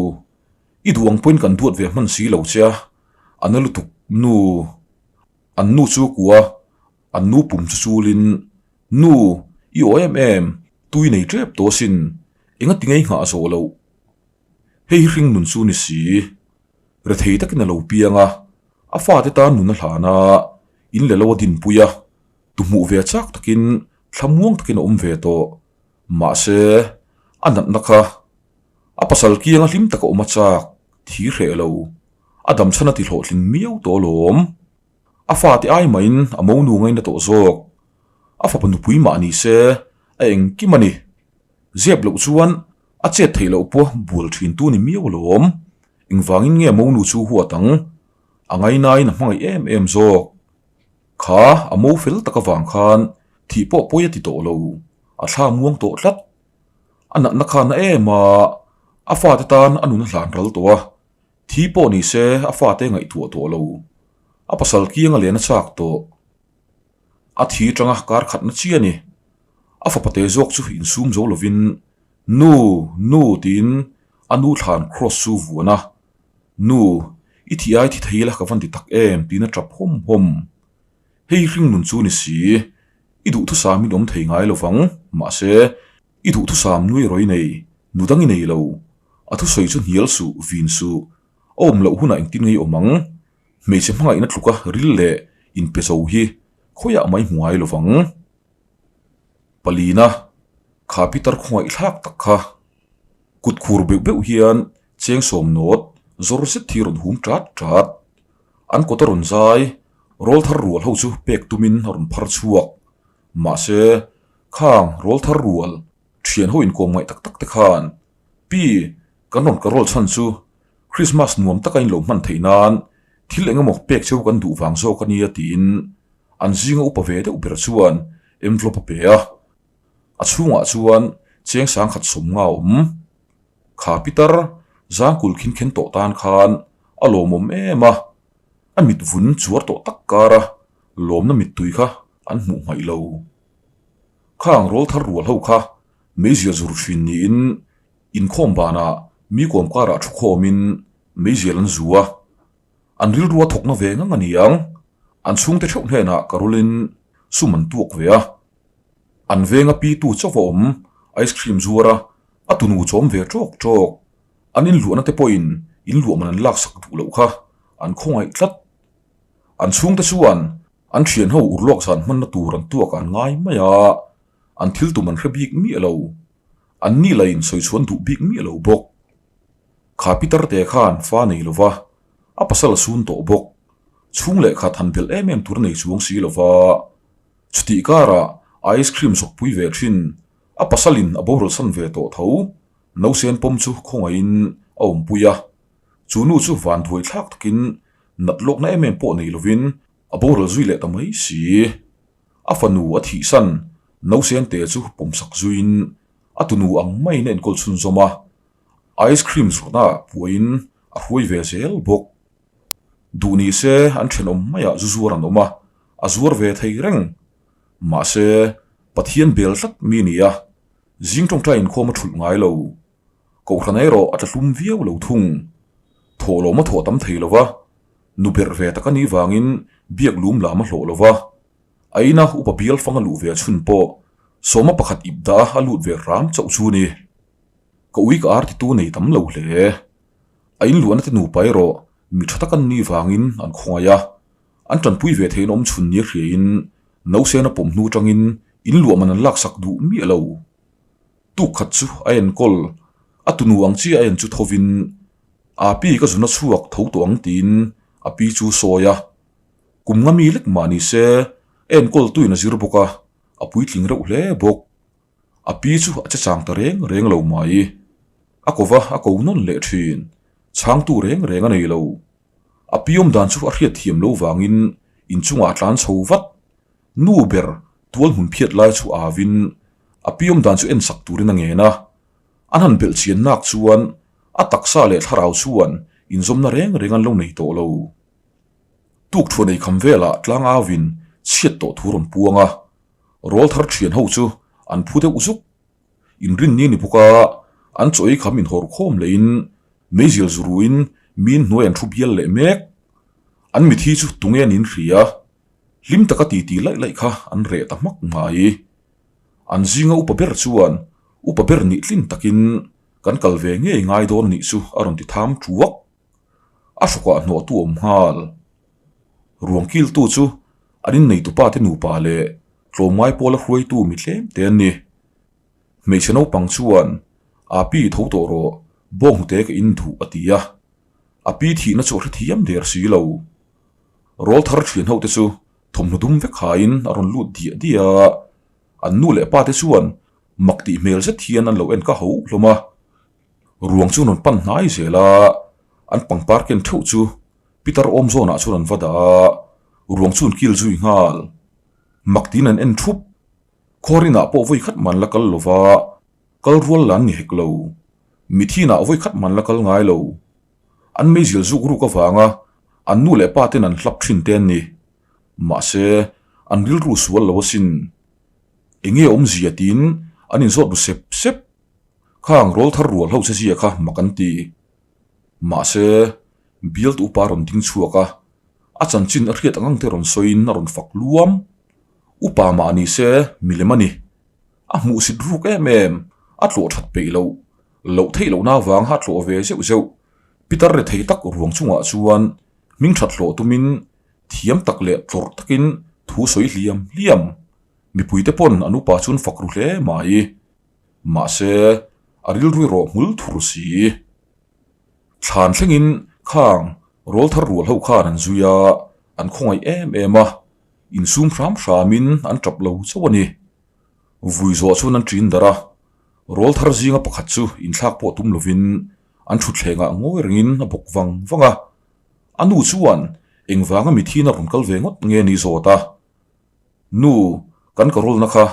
I duh ang pawhin kan duat ve hman si lo che a, a na lutuk, nu. An nu chu kua, an nu pum chu chulin, Nu, i aw em em, tui nei tep tawh asin, engati ngei nghah zawh loh? Hei hi hringnun chu ni si. Rethei takin a lo piang a, a fate tan nun a hlan a, in leh lo a dinpui a, tu hmuh ve chak takin thlamuang takin a awm ve tawh. Mahse, a natna kha a pasal kianga hlim taka awm a chak thi hreh lo. A damchhan a ti hlawhtling miau tawh alawm. A fate ai mahin a monu ngaina tawh zawk. A fapa nupui mah ni se, a engkim a ni. Zep loh chuan a chet theih loh pawh bual thin tu ni miau alawm. Engvangin nge monu chu huat ang? A ngainain a hmangaih em em zawk. Kha a mo fel tak avang khan thih pawh pawi a ti tawh lo, a thla muang tawh tlat. A natna kha na em a, a fate tan a nun a hlan ral tawh a, thi pawh ni se a fate ngaihtuah tawh lo. A pasal kiang a len a chak tawh. A thi tanga kar khatna chiah a ni. A fapa te zawk chu insum zo lovin, Nu, nu tiin a nu thlan cross chu vuan a, Nu, i thih ai thi thei ila ka van ti tak em tiin a tap hawm hawm. Hei hring nun chu ni si, i duhthusam in awm thei ngai lovang, mahse, i duhthusam nui erawh i nei, nu dang i nei lo. A thusawi chu hnial suh, vin suh, a awm loh hunah engtin nge i awm ang? Hmeichhe hmangaihna tluka ril leh inpe zo hi khawiah mai hmu ngai lovang. Palina, kha Peter khawngaih thlak tak kha. Kut khur beuh beuh hian cheng sawm nawt zawr zet hi rawn hum ṭat ṭat. An kawt a rawn zai, rawl thar rual ho chu pek tumin a rawn phar chhuak. Mahse, khang rawl thar rual ṭhian ho inkawm ngaih tak tak te khan, Pi, kan rawn ka rawl chhan chu Krismas nuam taka in lo hman theih nan thil eng emaw pek cheu kan duh vang zawk a nia tiin an zinga upa ve deuh ber chuan envelope a pe a. A chhungah chuan cheng sangkhat sawmnga a awm. Kha pitar zangkul khin khen tawh tan khan a lawmawm em a, a mit vun chuar tawh tak kara lawmna mittui kha an hmuh hmaih lo. Khang rawl thar rual ho kha meizial zur thin niin inkhawm banah mi kawm karah thu khawmin meizial an zu a, an rilru a thawkna ve ngang a ni ang, an chhungte theuh hnenah ka rawlin sum an tuak ve a. An venga pitu chauh a awm, ice cream zuar a, a tunu chawm ve tawk tawk. An inluahna te pawhin inluah man an laksak duh loh kha an khawngaih tlat. An chhungte chuan an thianho urlawk zan hmanna tur an tuak an ngai mai a, an thil tum an hre bik miah lo. An ni lain sawi chhuan duh bik miah lo bawk. Kha Peter te khan fa nei lova, a pasal a sun tawh bawk. Chhung leh khat han belh em em tur nei chuang si lova. Chutih karah ice cream zawkpui ve thin, a pasalin a boral san ve tawh tho, nausen pawm chu khawngaihin a awmpui a. Chu nu chu van thuai thlak takin nat lawkna em em pawh nei lovin a boral zui leh ta mai si. A fanu a thihsan nausen te chu pawmsak zuiin a tunu ang maiin a enkawl chhunzawm a, ice cream zawrhnaah puahin a hruai ve zel bawk. Duh ni se an thenawm maiah zu zuar an awm a, a zuar ve thei reng. Mahse, Pathian bel tlat mi ni a, zing tawngtai inkhawm a thulh ngai lo. Kohhran erawh a tlahlum viau lo thung. Thawhlawm a thawh tam thei lo va, nu berh ve tak a nih vangin biak lum lam a hlawh lo va. A ina upa bial fang a luh ve chhun pawh sawma pakhat ip dah a lut ve hram chauh chu ni. Ka ui ka ar titu nei tam lo hle. A inluahna te nupa erawh mi tha tak an nih vangin an khawngaih a, an tanpui ve theihin awm chhun nia hriain nausena pawm hnu tangin inluah man an laksak duh miah lo. Tuk khat chu a enkawl, a tunu ang chiah a en chu thovin, A pi ka zuna chhuak tho tawh ang tiin a pi chu sawi a. Kum nga mi lek mah ni se a enkawl tuin a zir bawk a, a puitling reuh hle bawk. A pi chu a che chang ta reng reng lo mai. A ko va a ko nawn leh thin. Chhangtu reng reng a nei lo. A pi awm dan chu a hriat thiam lo vangin inchungah a tlan chho vat. Nu ber tual hmun phiat lai chu avin a pi awm dan chu en sak turin a ngen a. An han belh chian nak chuan a taksa leh thlarau chuan inzawmna reng reng an lo nei tawh lo. Tukthuan eikham velah tlang avin chhiat tawh thu rawn puang a. Rawl thar thian ho chu an phu deuh zuk. Inrinni ni bawk a, an chaw ei kham inhawr khawm lehin meizial zuruin miin hnuai an thu bial leh mek. An mithi chu tunge an inhria, hlim taka titi laih laih kha an reh ta hmak mai. An zinga upa ber chuan upa ber nih tlin takin kan kal ve ngei ngai dawn nih chu a rawn ti tham thuak. A hrawkah hnawhtu awm nghal. Ruang kiltu chu an inneitupa te nupa leh tlawmngai pawla hruaitu mi tlem te an ni. Hmeichhe naupang chuan, A pi tho tawh rawh, bawnghnute ka in duh a ti a. A pi thihna chu a hrethiam der si lo. Rawl thar thian ho te chu thawmhnaw dum vek haiin a rawn lut diah diah a. An nu leh pa te chuan mak tih hmel zet hian an lo en ka ho hlawm a. Ruang chu rawn pan hnai zel a, an pangpar ken theuh chu Peter awm zawnah chuan an va dah a, ruang chu an kil zui nghal. Mak tiin an en thup. Khaw rinah pawh vawi khat man la kal lo va. Kal rual la an ni hek lo. Mithinah vawi khat man la kal ngai lo. An meizial zuk ruk avanga an nu leh pa ten an hlap thin te an ni. Mahse, an rilru sual lo asin. Enge awmzia tiin an inzawt ru sep sep. Khang rawl thar rual ho che zia kha mak an ti. Mahse, bialtu upa rawn ding chhuak a, a chanchin a hriat ang ang te rawn sawiin a rawn fak luam. Upa mah ni se milem a ni. A hmuhsit ruk em em, a tlawh that peih loh, loh theih lohna avang a tlawh ve zeuh zeuh. Pitar rethei tak ruang chungah chuan hming that hlawh tumin thiam tak leh tlawrh takin thu sawi hliam hliam. Mipuite pawn an upa chuan fak ru hle mai. Mahse, a rilru erawh hmul thur si. Thlan thlengin khang rawl thar rual ho khan an zui a, an khawngaih em em a, insum hram hramin an tap lo chauh a ni. Vui zawh chuan an ṭin darh a, rawl thar zinga pakhat chu inthlak pawh tum lovin an thutthlengah ngawi rengin a bawk vang vang a. A nu chuan engvanga mithiin a rawn kal ve ngawt nge ni zawt a, Nu, kan ka rawlna kha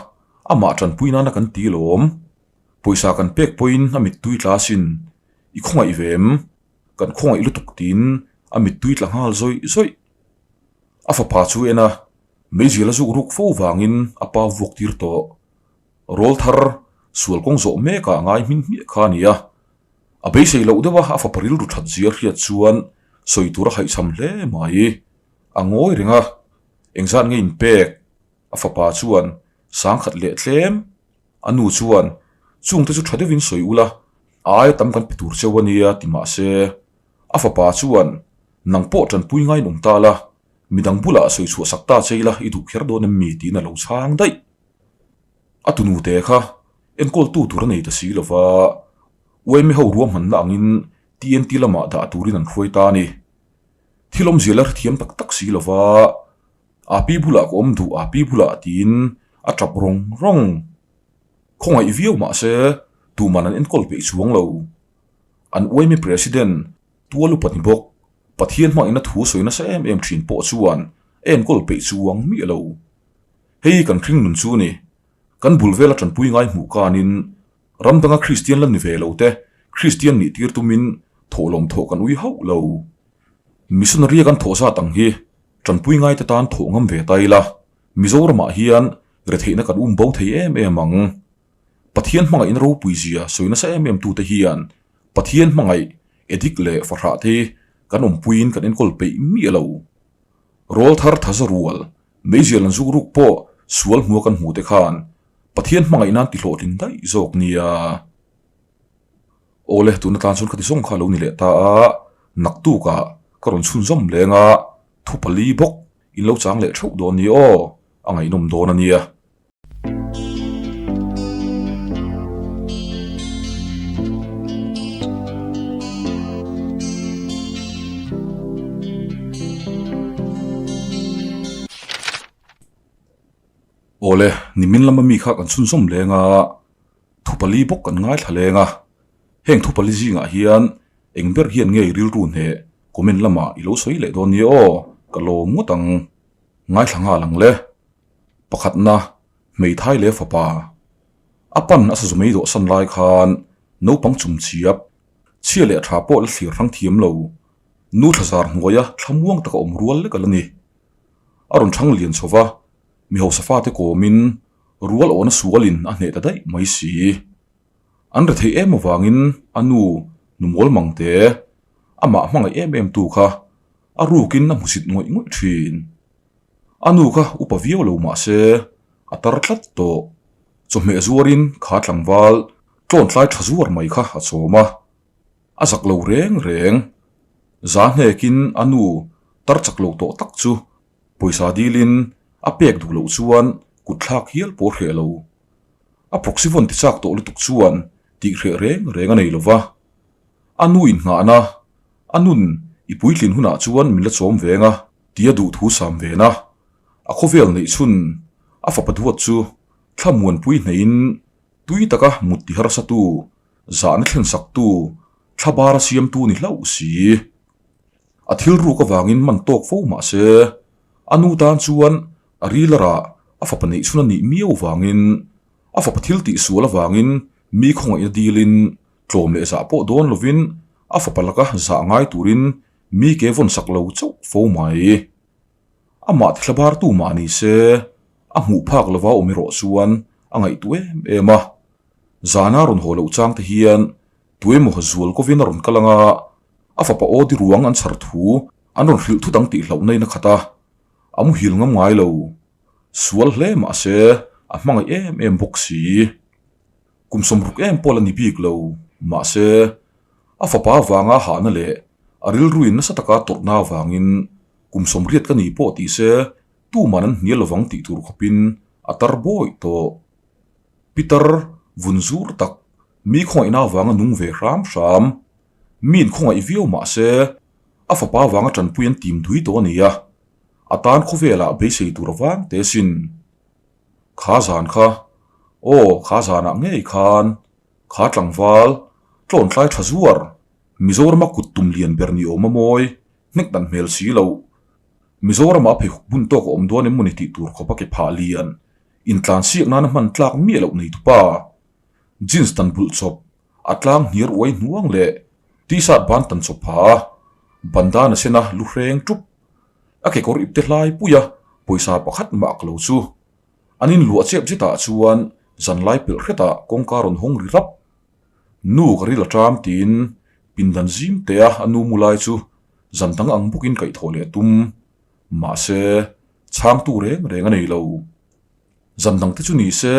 amah ṭanpui nana kan ti lawm. Pawisa kan pek pawhin a mittui tla asin, i khawngaih ve em? Kan khawngaih lutuk tiin a mittui tla nghal zawih zawih. A fapa chu en a, meizial a zuk ruk fo vangin a pa vuak tir tawh. Rawl thar sual kawng zawh mekah a ngai hmin hmiah kha a ni a. A beisei loh deuh a a fapa rilru that zia hriat chuan sawi tur a haihchham hle mai. A ngawi reng a, engzat nge inpek? A fapa chuan sangkhat leh tlem. A nu chuan, Chungte chu tha deuhin sawi ula, a aia tam kan pe tur cheu a nia ti mah se, a fapa chuan, Nang pawh tanpui ngaiin awm ta la, midang bulah sawi chhuah sak ta che ila i duh kher dawn em mi? tiin a lo chhang daih. A tunute kha enkawltu tur a nei ta si lo va, UMA ho ruahmanna angin TNT lamah dah turin an hruai ta a ni. Thil awmzia la hrethiam tak tak si lo va, A pi bulah ka awm duh, a pi bulah tiin a tap rawng rawng. Khawngaih viau mah se tuman an enkawl peih chuang lo. An UMA President tual upa ni bawk, Pathian hmangina thu sawi nasa em em thin pawh chuan a enkawl peih chuang miah lo. Hei kan hring nun chu ni. Kan bul vela tanpui ngai hmuh kanin ram danga Kristian la ni ve lo te Kristian nih tir tumin thawhlawm thawh kan ui hauh lo. Missionary a kan thawh zat ang hi tanpui ngai te tan thawh ngam ve ta ila Mizoramah hian retheihna kan um bo thei em em ang. Pathian hmangaihna ropui zia sawi nasa em em tute hian Pathian hmangaih edik leh fahrah te kan awmpuiin kan enkawl peih miah lo. Rawl thar thaza rual Meizial an zuk ruk pawh sual hmua kan hmuh te khan Pathian hmangaih nan ti hlawhtling daih zawk nia. Awle, tuna tan chuan khati zawng kha lo ni leh ta a, naktukah ka rawn chhunzawm leng a, thu pali bawk in lo chang leh theuh dawn ni aw, a ngaihnawm dawn a nia. Awle, nimin lama mi kha kan chhunzawm leng a, thu pali bawk kan ngaithla leng a, heng thu pali zingah hian eng ber hian nge i rilru hneh comment lamah i lo sawi leh dawn nia aw, ka lawm ngawt ang, ngaithla nghal ang le. Pakhatna, hmeithai leh fapa. A pan a sazu mai dawhsan lai khan naupang chumchiap, chhia leh tha pawh la thlir hrang thiam lo, nu thlazar hnuaia thlamuang taka awm rual lek a la ni. A rawn thang lian chho va, mi hausa fate kawmin rual awhna sualin a hneh ta daih mai si. An retheih em avangin a nu nu mawl mang te, amah hmangaih em em tu kha a rukin a hmusit ngawih ngawih thin. A nu kha upa viau lo mah se a tar tlat tawh. Chawhmeh zuarin kha tlangval tlawn tlai tha zuar mai kha a chawm a, a zak lo reng reng. Za hnekin a nu tar chak lo tawh tak chu pawisa dilin a pek duh loh chuan kut thlak hial pawh hreh lo. A proxyphone ti chak tawh lutuk chuan tih hreh reng reng a nei lo va. A nu inngahna, a nun i puitlin hunah chuan min la chawm veng a tia duhthu sam ven a. A khawvel neih chhun a fapa duat chu thlamuanpui hneihin tui taka mut ti harsatu, zahna thlensaktu, thlabara siamtu ni hlauh si. A thil ruk avangin man tawk fo mah se, a nu tan chuan a ril a rah a fapa neih chhun a nih miau vangin a fapa thil tih sual avangin. Mi khawngaihna dilin tlawm leh zah pawh dawn lovin a fapa laka zah ngai turin mi ke vawn sak lo chauh fo mai. Amah thlabartu mah ni se, a hmuh phak lova awm erawh chuan a ngaihtuah em em a. Zana rawn haw loh chang te hian tuemaw zual kovin a rawn kal anga a fapa aw di ruang an chhar thu an rawn hrilh thut ang tih hlauhna in a khat a, a muhil ngam ngai lo. Sual hle mah se a hmangaih em em bawk si. Kum sawmruk em pawh la ni bik lo, mahse a fapa avanga hahna leh a rilruin nasa taka tawrhna avangin kum sawmriat ka ni pawh tih se tuman an hnial lovang tih tur khawpin a tar bawih tawh. Pitar vun zur tak mi khawngaihna avanga nung ve hram hram, mi inkhawngaih viau mahse a fapa avanga tanpui an tim dui tawh a ni a, a tan khawvelah beisei tur avang te sin. Kha zan kha, aw kha zanah ngei khan, kha tlangval, tlawntlai tha zuar, Mizorama kut tum lian ber ni awm a mawi, hnek dan hmel si loh. Mizorama a pheikhawk bun tawk a awm dawn em mawni tih tur khawp a ke phah lian, intlansiak nana hman tlak miah loh nei tupa. Jeans tan bulh chawp, a tlang hniar uai hnuang leh t-shirt ban tan chawp pha a, bandana sena lu hreng tup. A kekawr ipte hlai pui a, pawisa pakhat mah ka lo chu. An inluah chep zetah chuan zanlai pelh hretah kawngka rawn hawng ri rap. Nu ka ril a ṭam tiin pindan zim teh a a nu mu lai chu zan dang ang bawkin kaihthawh leh a tum. Mahse, chhangtu reng reng a nei lo. Zan dang te chu ni se,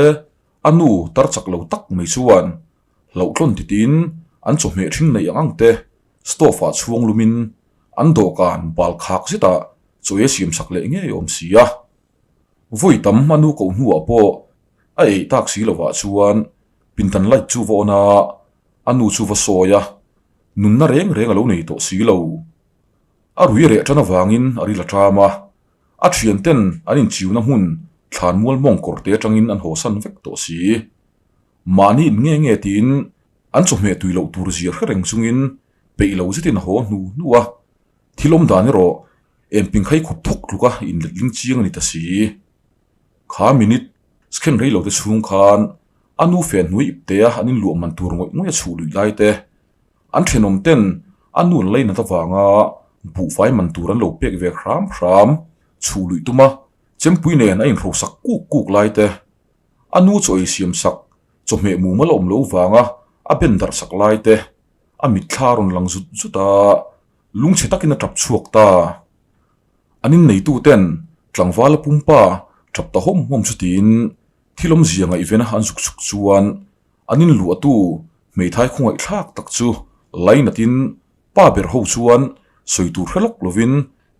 a nu tar chak lo tak mai chuan hlauhtlawn titiin an chawhmeh ṭhing neih ang ang te stove ah chhuang lumin an dawhkan bal khak zetah chaw ei a siam sak leh ngei awm si a. Vawi tam a nu koh hnuah pawh a eih tak si lovah chuan pindan light chu va on a, a nu chu va sawi a, nunna reng reng a lo nei tawh si lo. A rui reh tan avangin a ril a ṭam a, a thianten an inchiuna hmun thlanmual mawng kawr te atangin an hawsan vek tawh si. Mahni in nge nge tiin an chawhmeh tui loh tur zia hre reng chungin peih lo zetin a haw hnu hnu a, thil awm dan erawh engping khai khup thawk tluka inletling chiang a ni ta si. Kha minute scen rei lo te chhung khan a nu fen hnuai ip te a an inluah man tur ngawih ngawih a chhuh luih lai te, an thenawm ten a nu an lei nat avanga buhfai man tur an lo pek ve hram hram chhuh luih tum a, chempui nen a inhrosak kuk kuk lai te, a nu chaw ei siam sak chawhmeh mumal a awm lo vanga a ben darh sak lai te, a mitthla a rawn lang zut zut a, lungchhe takin a tap chhuak ta. An inneitu ten tlangval a pumpa tap ta hawm hawm chu tiin thil awmzia ngaihvena an zuk chuk chuan an inluahtu hmeithai khawngaihthlak tak chu lainatin pa ber ho chuan sawi tur hre lawk lovin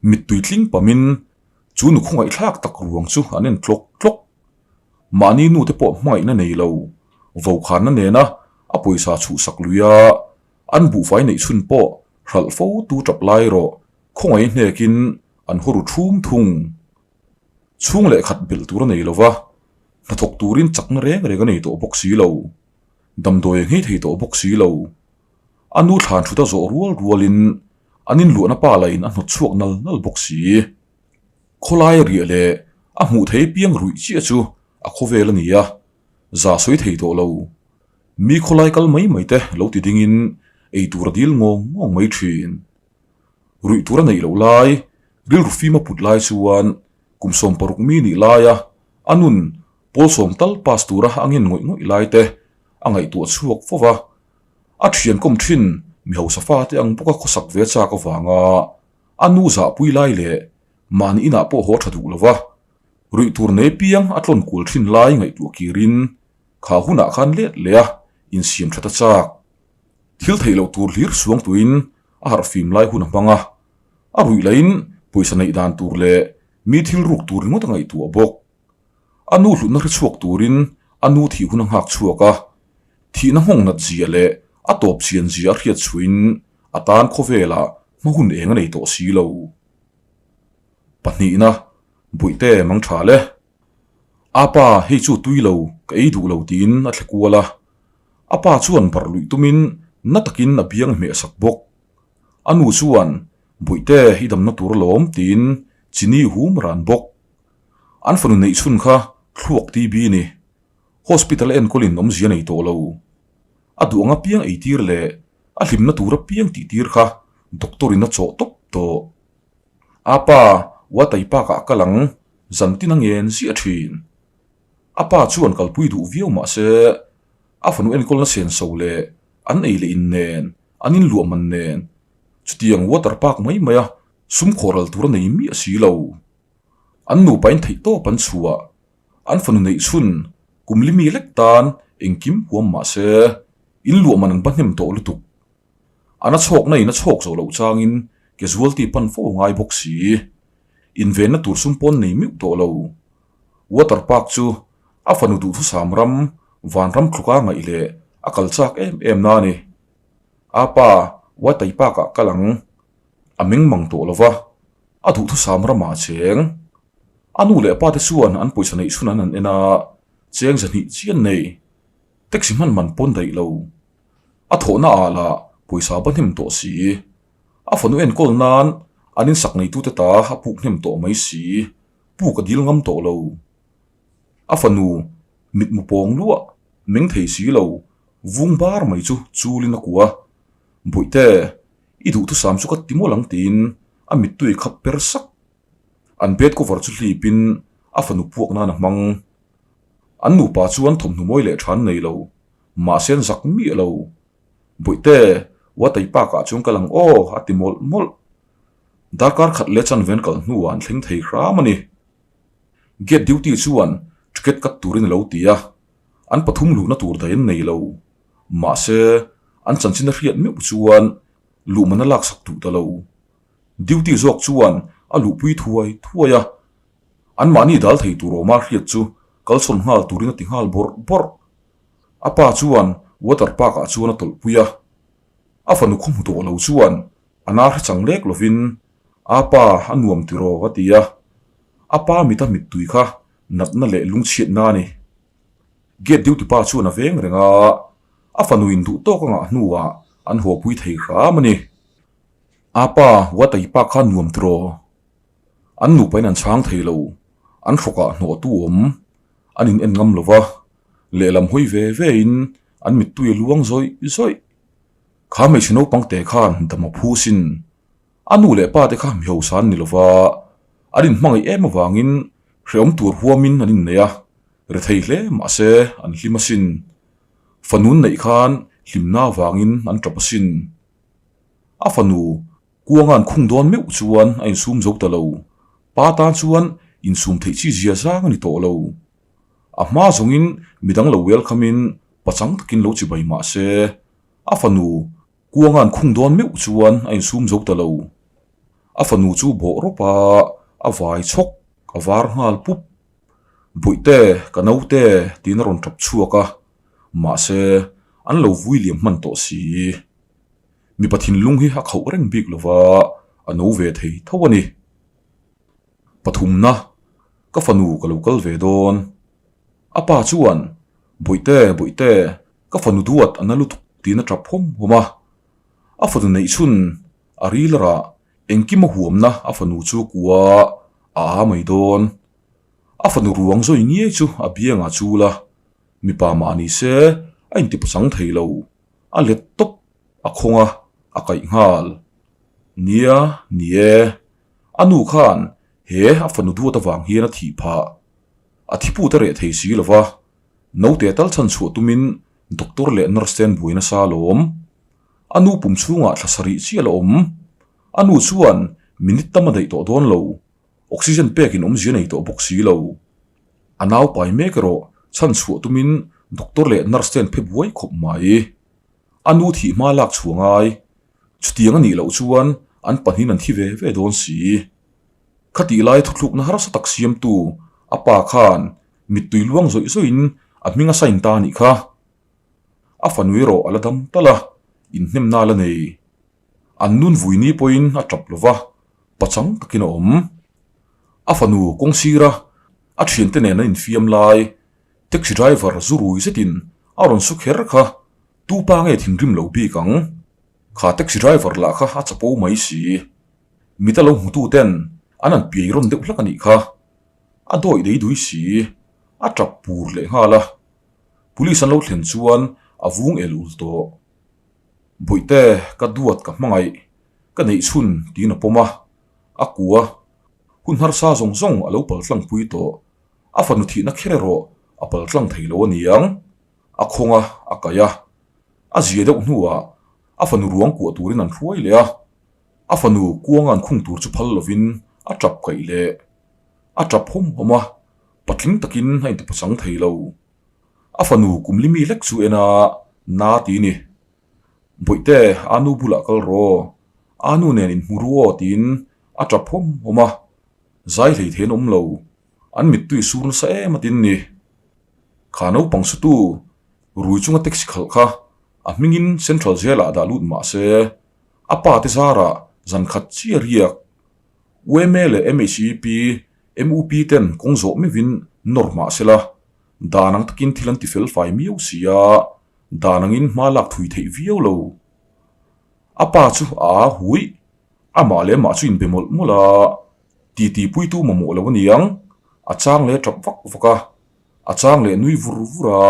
mittui tling pamin chu nu khawngaihthlak tak ruang chu an en tlawk tlawk. Mahni nu te pawh hmangaihna nei lo, vokhanna nena a pawisa chhuhsak lui a, an buhfai neih chhun pawh hralh fo tu tap lai rawh khawngaih hnekin an haw ru thum thung. Chhung leh khat belh tur a nei lo va, hnathawk turin chakna reng reng a nei tawh bawk si lo, damdawi a nghei thei tawh bawk si lo. A nu thlan thut a zawh rual rualin an inluahna pa lahin a hnawt chhuak nal nal bawk si. Khawlai riah leh a hmuh thei piang ruih chiah chu a khawvel a ni a, za sawi thei tawh lo. Mi khawlai kal mai mai te lo ti dingin ei tur a dil ngawng ngawng mai thin. Ruih tur a neih loh lai, rilru fim a put lai chuan kum 60 mi nih laia a nun pawl sawm tal pass tura a ngen ngawih ngawih lai te a ngaihtuah chhuak fo va. A thian kawm thin mi hausa fate ang bawka khawsak ve chak avanga a nu zahpui lai leh mahni inah pawh haw tha duh lo va, ruih tur nei piang a tlawn kual thin lai ngaihtuah kirin kha hunah khan let leh a insiam tha ta chak. Thil theih loh tur hlir suang tuin a harh fim lai hun a hmang a, a ruih lahin pawisa neih dan tur leh mi thil ruk tur ringawt a ngaihtuah bawk. A nu hlutna hre chhuak turin a nu thih hun a nghak chhuak a, thihna nghawng nat zia leh a tawp chian zia a hriat chhuin a tan khawvelah hma hun eng a nei tawh si lo. Pahnihna, Bawihte mang tha le. A pa, hei chu tui lo, ka ei duh lo tiin a thle kual a. A pa chuan barh luih tumin na takin a biang hmeh sak bawk. A nu chuan, Bawihte, i damna tur alawm tiin chini hum ran bawk. An fanu neih chhun kha thluak TB ni. Hospital a enkawlin awmzia nei tawh lo. A duh ang apiang eitir leh a hlimna tur apiang tihtir kha doctor in a chawh tawp tawh. A pa Watai Park ah kal ang, zantin a ngen ziah thin. A pa chuan kalpui duh viau mah se a fanu enkawlna senso leh an ei leh in nen, an inluah man nen chutiang water park mai mai a sum khawhral tur a nei miah si lo. An nupa in theihtawp an chhuah, an fanu neih chhun kum li mi lek tan engkim huam mah se inluah man an ba hnem tawh lutuk. An a chhawkna in a chhawk zawh loh changin casualty pan fo a ngai bawk si. Invenna tur sum pawn nei meuh tawh lo. Water park chu a fanu duhthusam ram vanram tluka ngaih leh a kal chak em em na a ni. A pa Watai Park ah kal ang. A meng mang tawh lo va, a duhthusam ramah a cheng. A nu leh pa te chuan an pawisa neih chhun an han en a, cheng zahnih chian nei. Taxi hman man pawn daih lo. A thawhna ah lah pawisa ba hnem tawh si. A fanu enkawl nan an insak neitute ta a puk hnem tawh mai si. Puk a dil ngam tawh lo. A fanu mitmu pawng luah meng thei si lo vung bar mai chu chulin a kuah. Bawihte, i duhthusam chu ka ti mawlh ang tiin a mittui khap per sak. An bed cover chu hlipin a fanu puak nan a hmang. An nupa chuan thawmhnaw mawi leh tha an nei lo, mahse an zak miah lo. Bawihte, Watai Park ah chuan kal ang aw a ti mawlh mawlh. Darkar khat leh chanve an kal hnuah an thleng thei hram a ni. Gate duty chuan ticket cut turin a lo ti a, an pathum luhna tur daih an nei lo. Mahse, an chanchin a hriat meuh chuan luhman a laksak duh ta lo. Duty zawk chuan a luhpui thuai thuai a, anmahni dal thei tur awma hriat chu kalsawn nghal turin a ti nghal bawrh bawrh. A pa chuan water park ah chuan a tawlhpui a, a fanu khaw hmu tawh lo chuan A na hre chang lek lovin, A pa, a nuam tiraw? a ti a. A pa mita mittui kha natna leh lungchhiatna a ni. Gate duty pa chuan a veng reng a, a fanu in duh tawk a ngah hnuah an hawpui thei hram a ni. A pa, Watai pa kha nuam tiraw? An nupain an chhang thei lo, an hrawkah hnawhtu awm, an in en ngam lo va, lehlam hawi ve ve in an mittui a luang zawih zawih. Kha hmeichhe naupang te khan dam a phu sin. A nu leh pa te kha mi hausa an ni lova, an inhmangaih em avangin hrehawm tur huamin an innei a, rethei hle mahse an hlim asin. Fanun neih khan hlimna avangin an tap asin. A fanu kuanga an khung dawn meuh chuan a insum zo ta lo. Pa tan chuan insum theih chi zia zang a ni tawh lo. A hma zawngin midang lo welcome in pachang takin lo chibai mah se, a fanu kuanga an khung dawn meuh chuan a insum zo ta lo. A fanu chu bawh rawp a, a vai chhawk, a var nghal pup. Bawihte, ka naute tiin a rawn tap chhuak a, mahse an lo vui liam hman tawh si. Mipa thinlung hi a khauh reng bik lova, a no ve thei tho a ni. Pathumna, ka fanu ka lo kal ve dawn. A pa chuan, Bawihte, Bawihte, ka fanu duat a na lutuk tiin a tap hawm hawm a. A fanu neih chhun a ril rah engkim a huamna a fanu chu kua a a mai dawn. A fanu ruang zawi ngiai chu a biangah chul a, mipa mah ni se a intipachang thei lo, a let tawp a khawng a, a kaih nghal. Nia, ni e. A nu khan he a fanu duat avang hian a thih phah. A thiput a reh thei si lo va, naute tal chhan chhuah tumin doctor leh nurse te an buai nasa alawm. A nu pum chhungah thla sarih chiah la awm. A nu chuan minute tam a daih tawh dawn lo, oxygen pekin awmzia nei tawh bawk si lo. A nau pai mek erawh chhan chhuah tumin doctor leh nurse te an phe buai khawp mai. A nu thih hma lak chhuah ngai. Chutiang a nih loh chuan an pahnihin an thi ve ve dawn si. Khatih lai thuthlukna harsa tak siamtu a pa khan mittui luang zawih zawihin a hming a sign ta a nih kha. A fanu erawh a la dam tal a, inhnemna a la nei. An nun vui ni pawhin a tap lo va, pachang takin a awm. A fanu kawng sira a thiante nen an infiam lai taxi driver zu rui zetin a rawn su kher kha. Tu pa nge thinrim lo bik ang? Kha taxi driver lah kha a chapo mai si. Mita lo hmutu ten an han piai rawn deuh hlak a nih kha. A dawih dei dui si. A tap pur leh nghal a. Police an lo thlen chuan A vung el ul tawh. Bawihte, ka duat ka hmangaih, ka neih chhun tiin a pawm a, a kua hun harsa zawng zawng a lo paltlangpui tawh. A fanu thihna kher erawh a paltlang thei lo a niang. A khawng a, a kaih a. A zia deuh hnuah a fanu ruang kuah turin an hruai leh a. A fanu kuanga an khung tur chu phal lovin a tap kaih leh. A tap hawm hawm a, patling takin a intipachang thei lo. A fanu kum li mi lek chu en a, Na ti ni. Bawihte, a nu bulah kal rawh. A nu nen inhmu ru aw tiin a tap hawm hawm a. Zai hlei thei an awm lo. An mittui sur nasa em a tin ni. Kha naupang sutu rui chunga taxi khalh kha a hmingin Central Jail ah dah lut mah se, a pa te zarah zan khat chiah riak. UMA leh MHEP, MUP ten kawng zawh meuhin nawr mah sela, dan ang takin thil an ti fel fai miau si a, dan angin hma lak thui theih viau lo. A pa chu a a huih, amah leh amah chu inbe mawlh mawlh a, titi puitu mamawh lo a niang, a chang leh tap vak vak a, a chang leh nui vur vur a,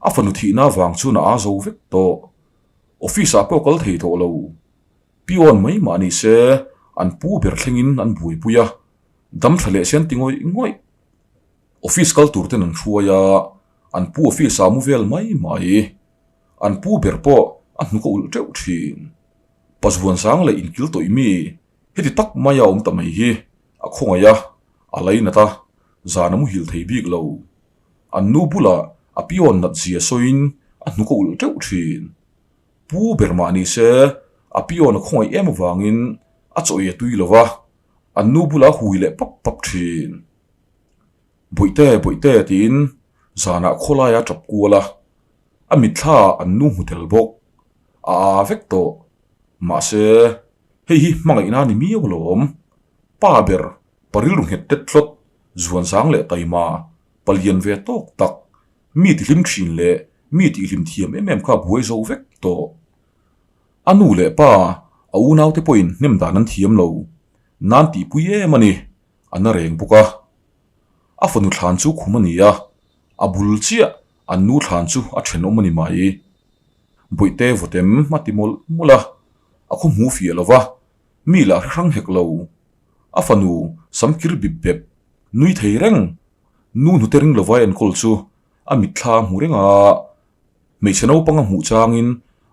a fanu thihna vang chuan a a zo vek tawh. Office ah pawh kal thei tawh lo. Pion mai mah ni se, an pu ber thlengin an buaipui a, dam tha leh se an ti ngawih ngawih. Office kal tur ten an hruai a, an pu office ah mu vel mai mai. An pu ber pawh a hnuk a ulh teuh thin. Pazuan sang leh inkil tawih mi heti tak mai a awm ta mai hi a khawngaih a, a lainat a, zan a muhil thei bik lo. An nu bulah a pion nat zia sawiin a hnuk a ulh teuh thin. Pu ber mah ni se, a pion a khawngaih em avangin a chaw ei a tui lo va, an nu bulah a hui leh pap pap thin. Bawihte, bawihte tiin zanah khawlaia a tap kual a, a mitthla ah an nu hmu tel bawk. A aa vek tawh. Mahse, hei hi hmangaihna a ni miau alawm. Pa ber, pa rilru nghet tet hlawt, zuanzang leh taima, palian ve tawk tak, Mi tihlim thin leh mi tihlim thiam em em kha buai zo vek tawh. A nu leh pa, a unaute pawhin hnem dan an thiam lo. Nan tihpui em a ni, a na reng bawk a. A fanu thlan chu khum a ni a, a bul chiah an nu thlan chu a thenawm a ni mai. Bawihte vawtem a ti mawlh mawlh a, a khaw hmu fiah lo va, mi lah hre hrang hek lo. A fanu samkir bip bep, nui thei reng. Nu hnute ring lova enkawl chu a mitthla a hmu reng a, hmeichhe naupang a hmuh changin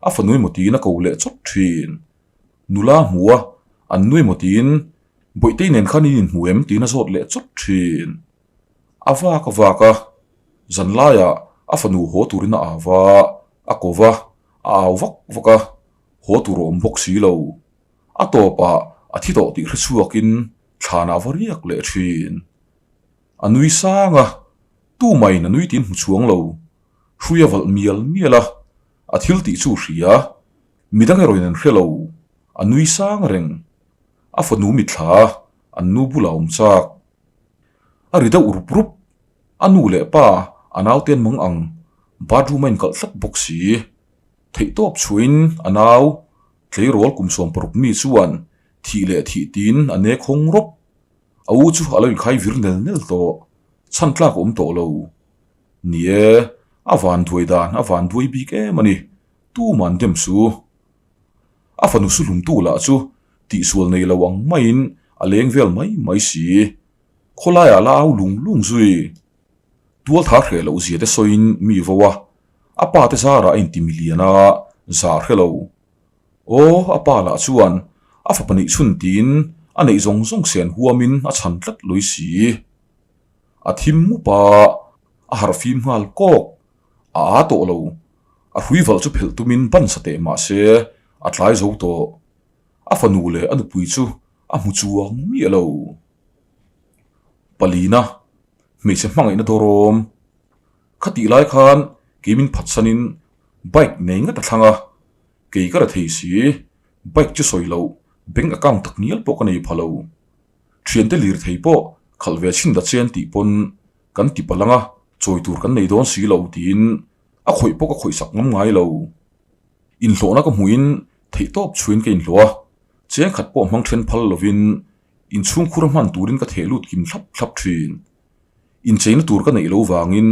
a fanu emaw tiin a ko leh chawt thin. Nula a hmu a, an nu emaw tiin Bawihtei nen khan in inhmu em tiin a zawt leh chawt thin. A vak a vak a, zanlaiah a fanu haw turin a au va, a ko va, a au vak vak a, haw tur a awm bawk si lo. A tawpah a thi tawh tih hre chhuakin thlanah a va riak leh thin. A nui sang a, tumaiin a nui tin hmu chhuang lo. Hrui a valh mial mial a, a thil tih chu hria. Midang erawhin an hre lo, a nui sang reng. A fanu mitthla a, an nu bulah a awm chak. A ri deuh rup rup, a nu leh pa a naute an mang ang, bathroom a inkalh tlat bawk si. Theihtawp chhuahin a nau, tleirawl kum 16 mi chuan thih leh thih tiin a nek hawng rawp. A u chu a lo inkhai vir nel nel tawh, chhan tlak a awm tawh lo. Ni e, a van duai dan a van duai bik em a ni, tuman dem su. A fanu su hlumtu lah chu tihsual nei lo ang maiin a leng vel mai mai si. Khawlaiah la au lung lung zui. Tualtha hreh loh zia te sawiin mi vo a, a pa te zarah a inti milian a, zah hre lo. Aw, a pa lah chuan a fapa neih chhun tiin a neih zawng zawng sen huamin a chhan tlat lui si. A thim mup a, a harh fim nghal kawk. A aa tawh lo. A hrui valh chu phelh tumin ban sa teh mah se a tlai zo tawh. A fanu leh a nupui chu a hmu chuang miah lo. Palina, hmeichhe hmangaihna dawrawm. Khatih lai khan kei min phatsanin bike nei ngat a thlang a, kei ka ra thei si, bike chu sawi loh bank account tak ngial pawh ka nei pha lo. Thiante lirthei pawh khalh ve chhin ta chen tih pawn kan ti palh ang a, chawi tur kan nei dawn si lo tiin a khawih pawh ka khawih sak ngam ngai lo. Inhlawhna ka hmuhin theihtawp chhuin ka inhlawh a, cheng khat pawh hmang then phal lovin inchhungkhur a hman turin ka theh lut kim thlap thlap thin. Incheina tur ka neih lo vangin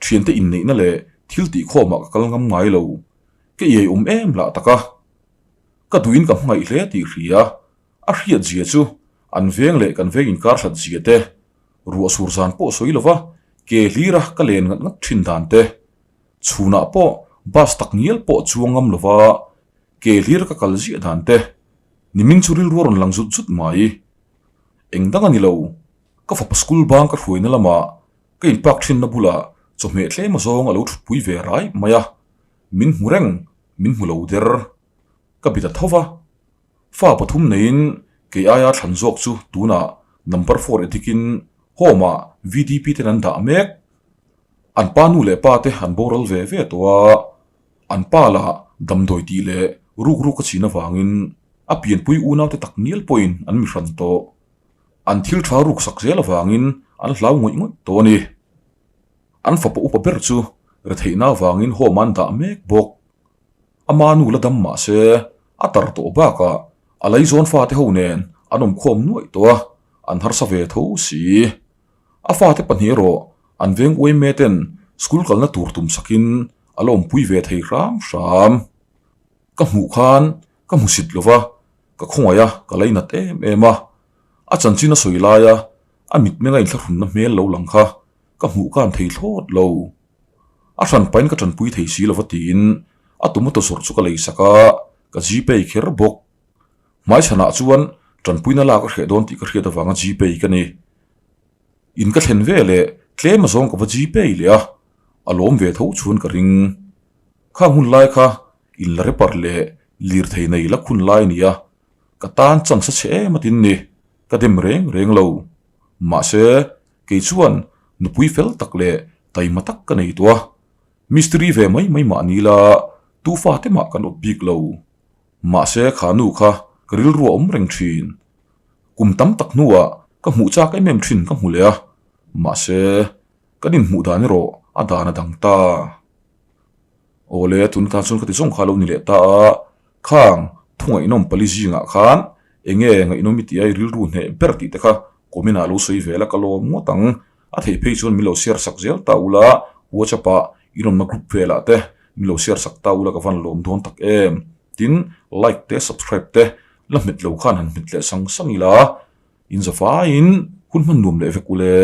thiante inneihna leh. Thil tih khawmah ka kal ngam ngai lo. Ka iai awm em lah tak a. Ka duhin ka hmangaih hle tih hria. A hriat zia chu an veng leh kan veng inkar hlat zia te, ruah sur zan pawh sawi lova ke hlira ka len ngat ngat thin dan te, chhunah pawh bus tak ngial pawh chuang ngam lova ke hlira ka kal ziah dan te, nimin chu rilru a rawn lang zut zut mai. Eng dang a ni lo, ka fapa school bang ka hruaina lamah ka inpark thinna bulah chawhmeh tlem azawng a lo thutpui ve rai mai a, min hmu reng, min hmu lo der. Ka bi ta tho va. Fa pathum neiin kei aia thlan zawk chu tunah number four edikin home ah VDP ten an dah mek. An pa nu leh pa te an boral ve ve tawh a, an pa lah damdawi tih leh ruk ruk a chin avangin a pianpui unau te tak ngial pawhin an mi hran tawh. An thil tha ruk sak zel avangin an hlau ngawih ngawih tawh a ni. An fapa upa ber chu retheihna avangin home ah an dah mek bawk. Ama nu la dam mah se, a tar tawh bakah a laizawn fate ho nen an awm khawm nuaih tawh a, an harsa ve tho si. A fate pahnih erawh an veng uaime ten school kalna tur tum sakin a la awmpui ve thei hram hram. Ka hmuh khan ka hmu sit lo va, ka khawngaih a, ka lainat em em a. A chanchin a sawi laia a mitmenga inthlahrunna hmel lo lang kha ka hmuh kan thei thlawt lo. A hran pain ka tanpui thei si lova tiin a tomato zawrh chu ka lei sak a, ka gpay kher bawk. Hmaichhanah chuan tanpuina lak a hreh dawn tih ka hriat avanga gpay ka ni. In ka thlen ve leh tlem azawng ka va gpay leh a, a lawm ve tho chuan ka ring. Khang hun lai kha in la repar leh lirthei nei la khun lai a ni a, ka tan chance a chhe em a tin ni, ka dem reng reng lo. Mahse, Kei chuan nupui fel tak leh taima tak ka nei tawh a, mistiri ve mai mai mah ni la tu fate mah kan awt bik lo. Mahse kha nu kha ka rilru a awm reng thin. Kum tam tak hnuah ka hmuh chak em em thin ka hmu leh a, mahse kan inhmuh dan erawh a dan a dang ta. Awle, tun tan chuan ka ti zawng kha a lo ni leh ta a, khang thu ngaihnawm pali zingah khan eng nge ngaihnawm i tih a i rilru hneh ber tih te kha comment ah lo sawi vel a ka lawm ngawt ang. A theih phei chuan min lo share sak zel ta ula, WhatsApp ah i rawnna group velah te min lo share sak ta ula ka van lawm dawn tak em. Tin, like te subscribe te la hmet lo khan han hmet leh sang sang ila, in za faiin hun hman nuam leh vek ule.